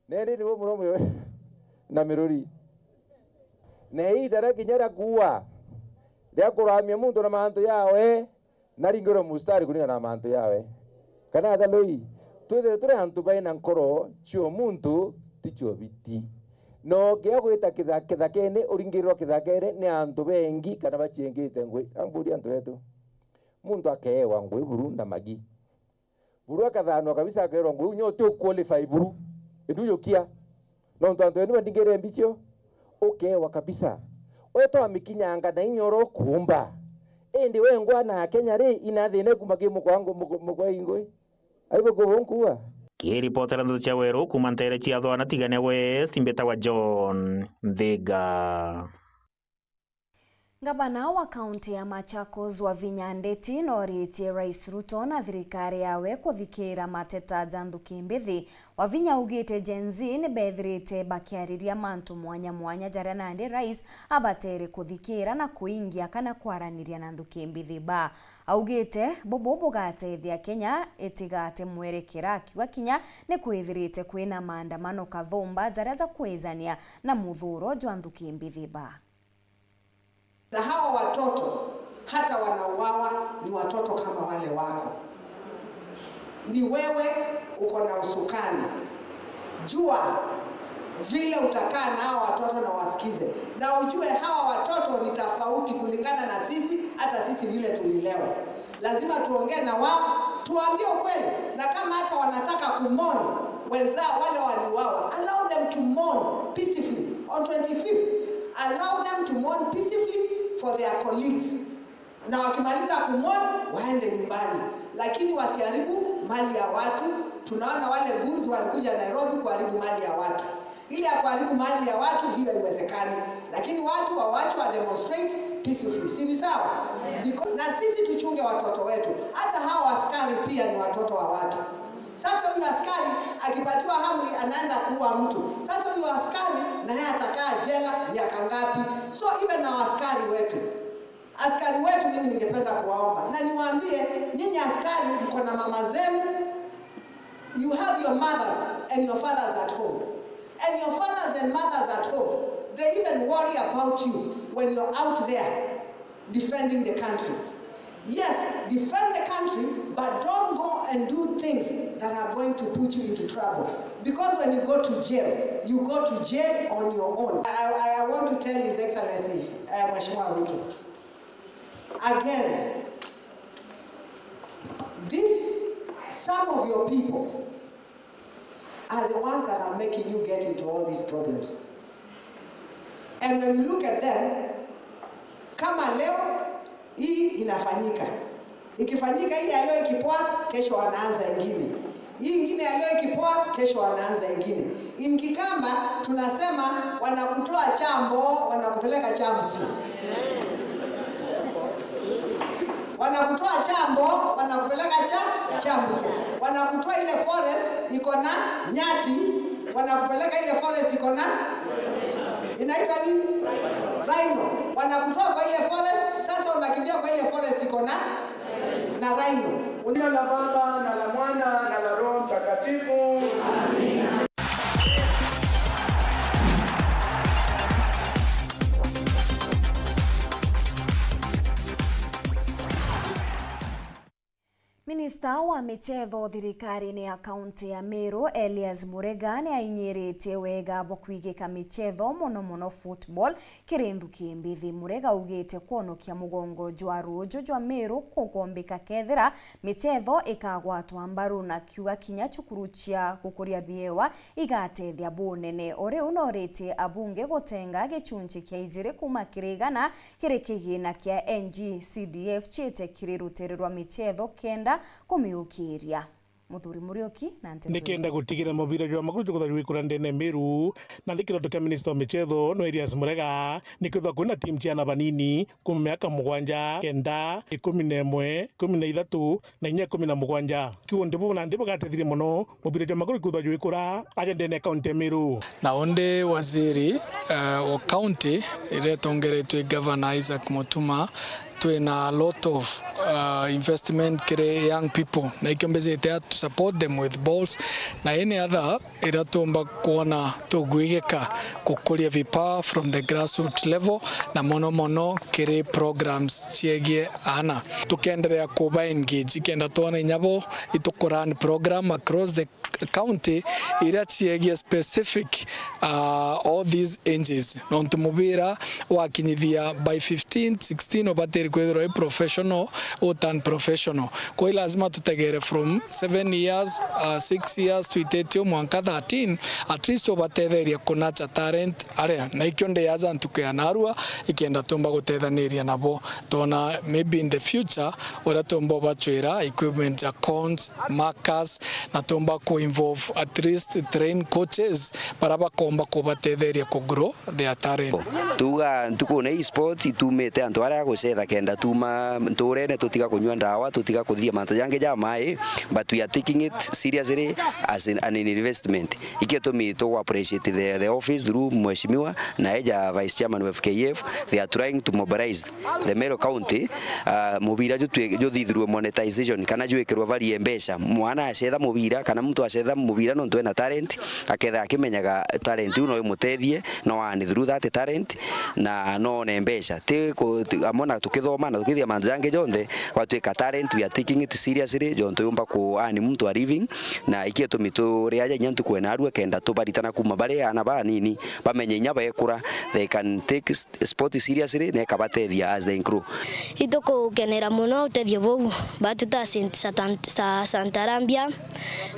neri niwe muromo na miruri. Na iita ria kinya ria kuua, ria kuramia muntu na mantu yawe, naringirwe mustari kuringana na mantu yawe. Kana ataloi, twithire turi antu baina nkoro cio muntu, ti cio biti. Na ukea gwita kitha-, kithakene, uringirirwa kithakene ni antu bengi kana baciengite ngui. Amburia antu betu. Muntu akeewa ngui buru na magi. Buru akathanwa kabisa, akeerwa, "Ngui, unya uti u qualify buru. Indu jukia. Nontu antu benu bandingire mbicio, ukeewa kabisa." Wetwa mikinyanga na inya uria ukuumba. Indi wengwa na Akenya ri, inathine kuma ki mukwangu, muku-, mukwa ingui. Aibo kubu nkuuga? Kiripotera ndeto cia Weru kuuma nteere cia Thwana Tigania West, mbitawa John Nthiga. Ngavana wa kaunti ya Machakos, Wavinya Ndeti, nooritie Rais Ruto na thirikari yawe kuthikiira mateta ja nthuki mbithi. Wavinya augite Gen Z ni bethirite bakiariria mantu mwanya mwanya jaria nandi rais abatere kuthikiira na kuingia kana kwaraniria na nthuki mbithi ba. Augite bubu bugatethia Kenya itigate mwerekera, akiuga kinya ni kwithirite kwina maandamano kathumba jaria jakwijania na muthuro jwa nthuki mbithi ba. Na hawa watoto hata wanauawa ni watoto kama wale wako. Ni wewe uko na usukani. Jua vile utakaa na hawa watoto na wasikize. Na ujue hawa watoto ni tofauti kulingana na sisi, hata sisi vile tulilewa. Lazima tuongee na wao, tuwaambie ukweli. Na kama hata wanataka kumourn wenzao wale waliuawa, allow them to mourn peacefully on twenty-fifth. Allow them to mourn peacefully for their colleagues. Na wakimaliza kumourn, waende nyumbani. Lakini wasiharibu mali ya watu. Tunaona wale goons walikuja Nairobi kuharibu mali ya watu. Ile ya kuharibu mali ya watu, hiyo haiwezekani. Lakini watu wawachwe wa demonstrate peacefully. Si ni sawa? Because, na sisi tuchunge watoto wetu. Hata hao askari pia ni watoto wa watu. Sasa huyu askari akipatiwa amri anaenda kuua mtu. Sasa huyu askari na yeye atakaa jela miaka ngapi? So even na askari wetu, askari wetu, mimi ningependa kuwaomba na niwaambie, nyinyi askari mko na mama zenu, you have your mothers and your fathers at home. And your fathers and mothers at home, they even worry about you when you're out there defending the country. Yes, defend the country, but don't go and do things that are going to put you into trouble. Because when you go to jail, you go to jail on your own. I, I, I want to tell His Excellency, uh, Mheshimiwa Ruto, again, this, some of your people are the ones that are making you get into all these problems. And when you look at them, kama leo hii inafanyika, ikifanyika hii ya leo ikipoa, kesho wanaanza ingine. Hii ingine ya leo ikipoa, kesho wanaanza ingine. In Kikamba tunasema wanakutoa Chambo, wanakupeleka Chambusi. Wanakutoa Chambo, wanakupeleka cha, Chambusi. Wanakutoa ile forest iko na nyati, wanakupeleka ile forest iko na, inaitwa nini? Rhino. Wanakutoa kwa ile forest, sasa unakimbia kwa ile forest iko na, na rhino. Jina la Baba, na la Mwana, na la Roho Mtakatifu. Minista wa michetho thirikarine ya kaunti ya Meru, Elias Murega, ni ainyiritie wega bwa kwigika michetho, mono mono football, kiri nthuki mbithi. Murega augite kwonokia mugongo jwa ruuju jwa Meru kukombika kethira michetho ikagwatwa mbaru, na akiuga kinya cukuru cia gukuria biewa igatethia bunene. O riu noritie abunge gutenga gicunchi kia ijiri kuuma kiri igana kiri kigina kia N G C D F ciite kiri rutere rwa michetho kenda kumiukiria. Muthuri Muriuki na nteto. Nikenda gutigira mubira jwa maguru jukutha jwikura ndene Meru, na ni kiroto kia minista wa michetho no Elias Murega, nikwithwa kwina timu cia ana banini kuma miaka mugwanja, kenda, ikumi na imwe, ikumi na ithatu, na inya ikumi na mugwanja. Kiugo ndibu na ndibu gatethirie mono mubira jwa maguru kwithwa jwikura aja ndene ya kaunti ya Meru. Na undi waziri, eh, wa kaunti iria itongeretwe i Gavana Isaac Mutuma, twina a lot of, uh, investment kiri young people, na ikio mbijite to support them with balls, na any other iria tuumba kwona tugwigika gukuria vipawa from the grassroots level, na mono mono kiri programs ciegie aana. Tukenderea kuba engage kenda twona inya bo itukurun program across the county iria ciegie specific, uh, all these ages. Nontu mubira wakinyithia by fifteen, sixteen ubatiri kwithirwa i professional, utan professional. Kwa hiyo lazima tutegere from seven years, uh, six years twititio mwanka thirteen, at least ubatetheria kunacha talent aria. Na ikio ndiaja ntuku ya narua, ikenda tumba gutethaniria nabo. Tona maybe in the future, uria tumba ubachwira equipment ya cones, markers, na tumba ku involve at least train coaches, bara bakomba kubatetheria ku grow their talent. Tuga ntuku na hii sport itumite antu aria gucetha kenda tuma nturene, tutiga kunyua ndawa, tutiga kuthia mantu jangi ja mai, but we are taking it seriously as in, an investment. Ikio tumi tugu appreciate the, the office through mheshimiwa na eja vice chairman wa F K F, they are trying to mobilize the Meru County, ah, mubira ju twi-, juthithirwe monetization kana jwikirwe value ya mbeca. Mwana acetha mubira kana muntu acetha mubira nontu ena talent, aketha akimenyaga talent iu no imutethie, no earn through that talent, na no one mbeca. Ti ku-, ti-, amwe na tukithoma na tukithia mantu jangi jonthe, gwatwika talent, we are taking it seriously, jontu yumba ku earn muntu a living, na ikio tumi turi aja inya ntuku ena arua kenda tubaritana kuma bari aana banini, bamenye inya bekura, they can take s-, sport seriously, na ikabatethia as they grow. Itukukenera mono utethio buu batuta Saint Satan-, Sa-, Santa Arabia,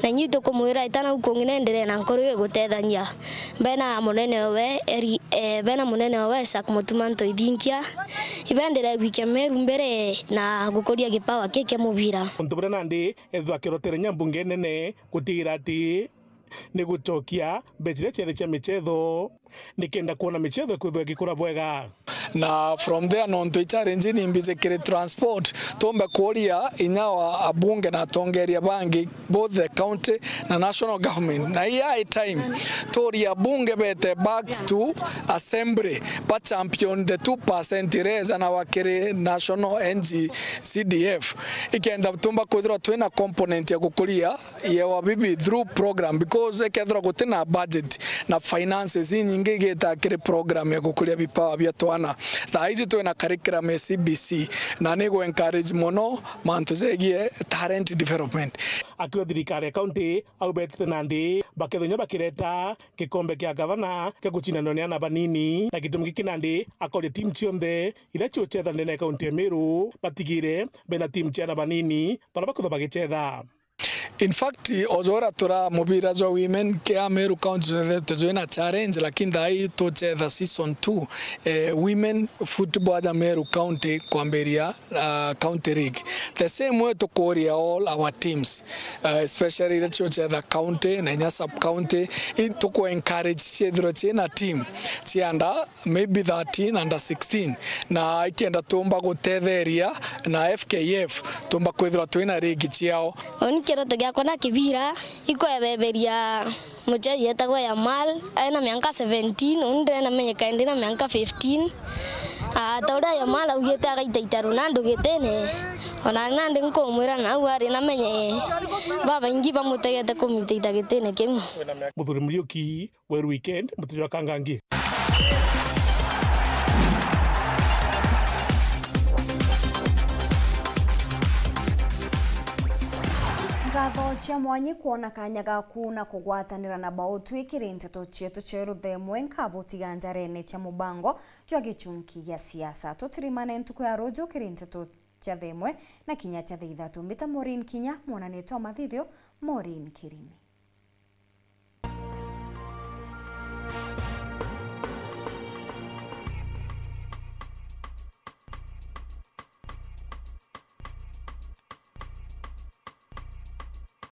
na inyui tukumwira itana u kungi nenderee na nkoro igutethangia. Bena munene owe, Eri-, eh, bena munene owe Isaac Mutuma Ntoithinkia, ibendere gwikia Meru mbere na gukuria gipawa ki kia mubira. Untu buria nandi ethwa akirotere nyambunge nene gutigira ati ni gucokia mbeca iria ciaari cia micetho, nikenda kwona micetho ikwithwa igikura bwega. Na from there, nontu i challenge ni mbiji kiri transport, tumbe kuria inya wa abunge na atongeria bangi, both the county na national government. Na i high time, turia abunge bete back to assembly, ba champion the two percent raise na wakiri national N G C D F. Ikenda tumba kwithirwa twina component ya gukuria Yewa bibi through program, because ikethirwa gutina budget na finances inyingi igita kiri program ya gukuria vipawa bia twana. Thaa iji twina curriculum ya C B C na ni gu encourage mono mantu jegie talent development. Akiuga thirikari ya county au betite nandi bakethenya bakireta gikombe kia gavana kia gucindanwa ni ana banini, na gitumi giki nandi akoria timu cionthe iria ciucetha ndene ya county ya Meru batigire bena timu cia ana banini bara bakwithwa bagicetha. In fact, ojora tura mubira jwa women kia Meru County jwethetwe jwina challenge, lakini thaa ii tuchetha season two, eh, women football aja Meru County kwambiria, uh, county league. The same way tukuria all our teams, uh, especially iria ciuchetha county na inya sub county, i tuku encourage ciethirwe ciina team cianda maybe thirteen, under sixteen, na ikenda tumba gutetheria na F K F, tumba kwithirwa twina rigi ciao. Uni kiroto giakwa na kibira, ikwebeberia mucheji etagwa Yamal, aina mianka seventeen, uni ndirena menyeka ndi na mianka fifteen. Ah, ta uria Yamal augite agaitaita Ronaldo gitine, ona nandi nkumwira nau ari na menye babaingi bamutegete kumitaita gitine kiu. Muthuri Muriuki, Weru Weekend, muturia wa Kangangi. Ngatho cia mwanyi kwona kanya gaku na kugwatanira na Bautwi kiri nteto cietu cia ruthemwe. Nkabutiga njarene cia mubango jwa gichunki gia siasa. Tutirimane ntuku ya ruju kiri nteto cia themwe na kinya cia thaithatu. Mbita Maureen Kinya, mwonanitwa mathithio Maureen Kirimi.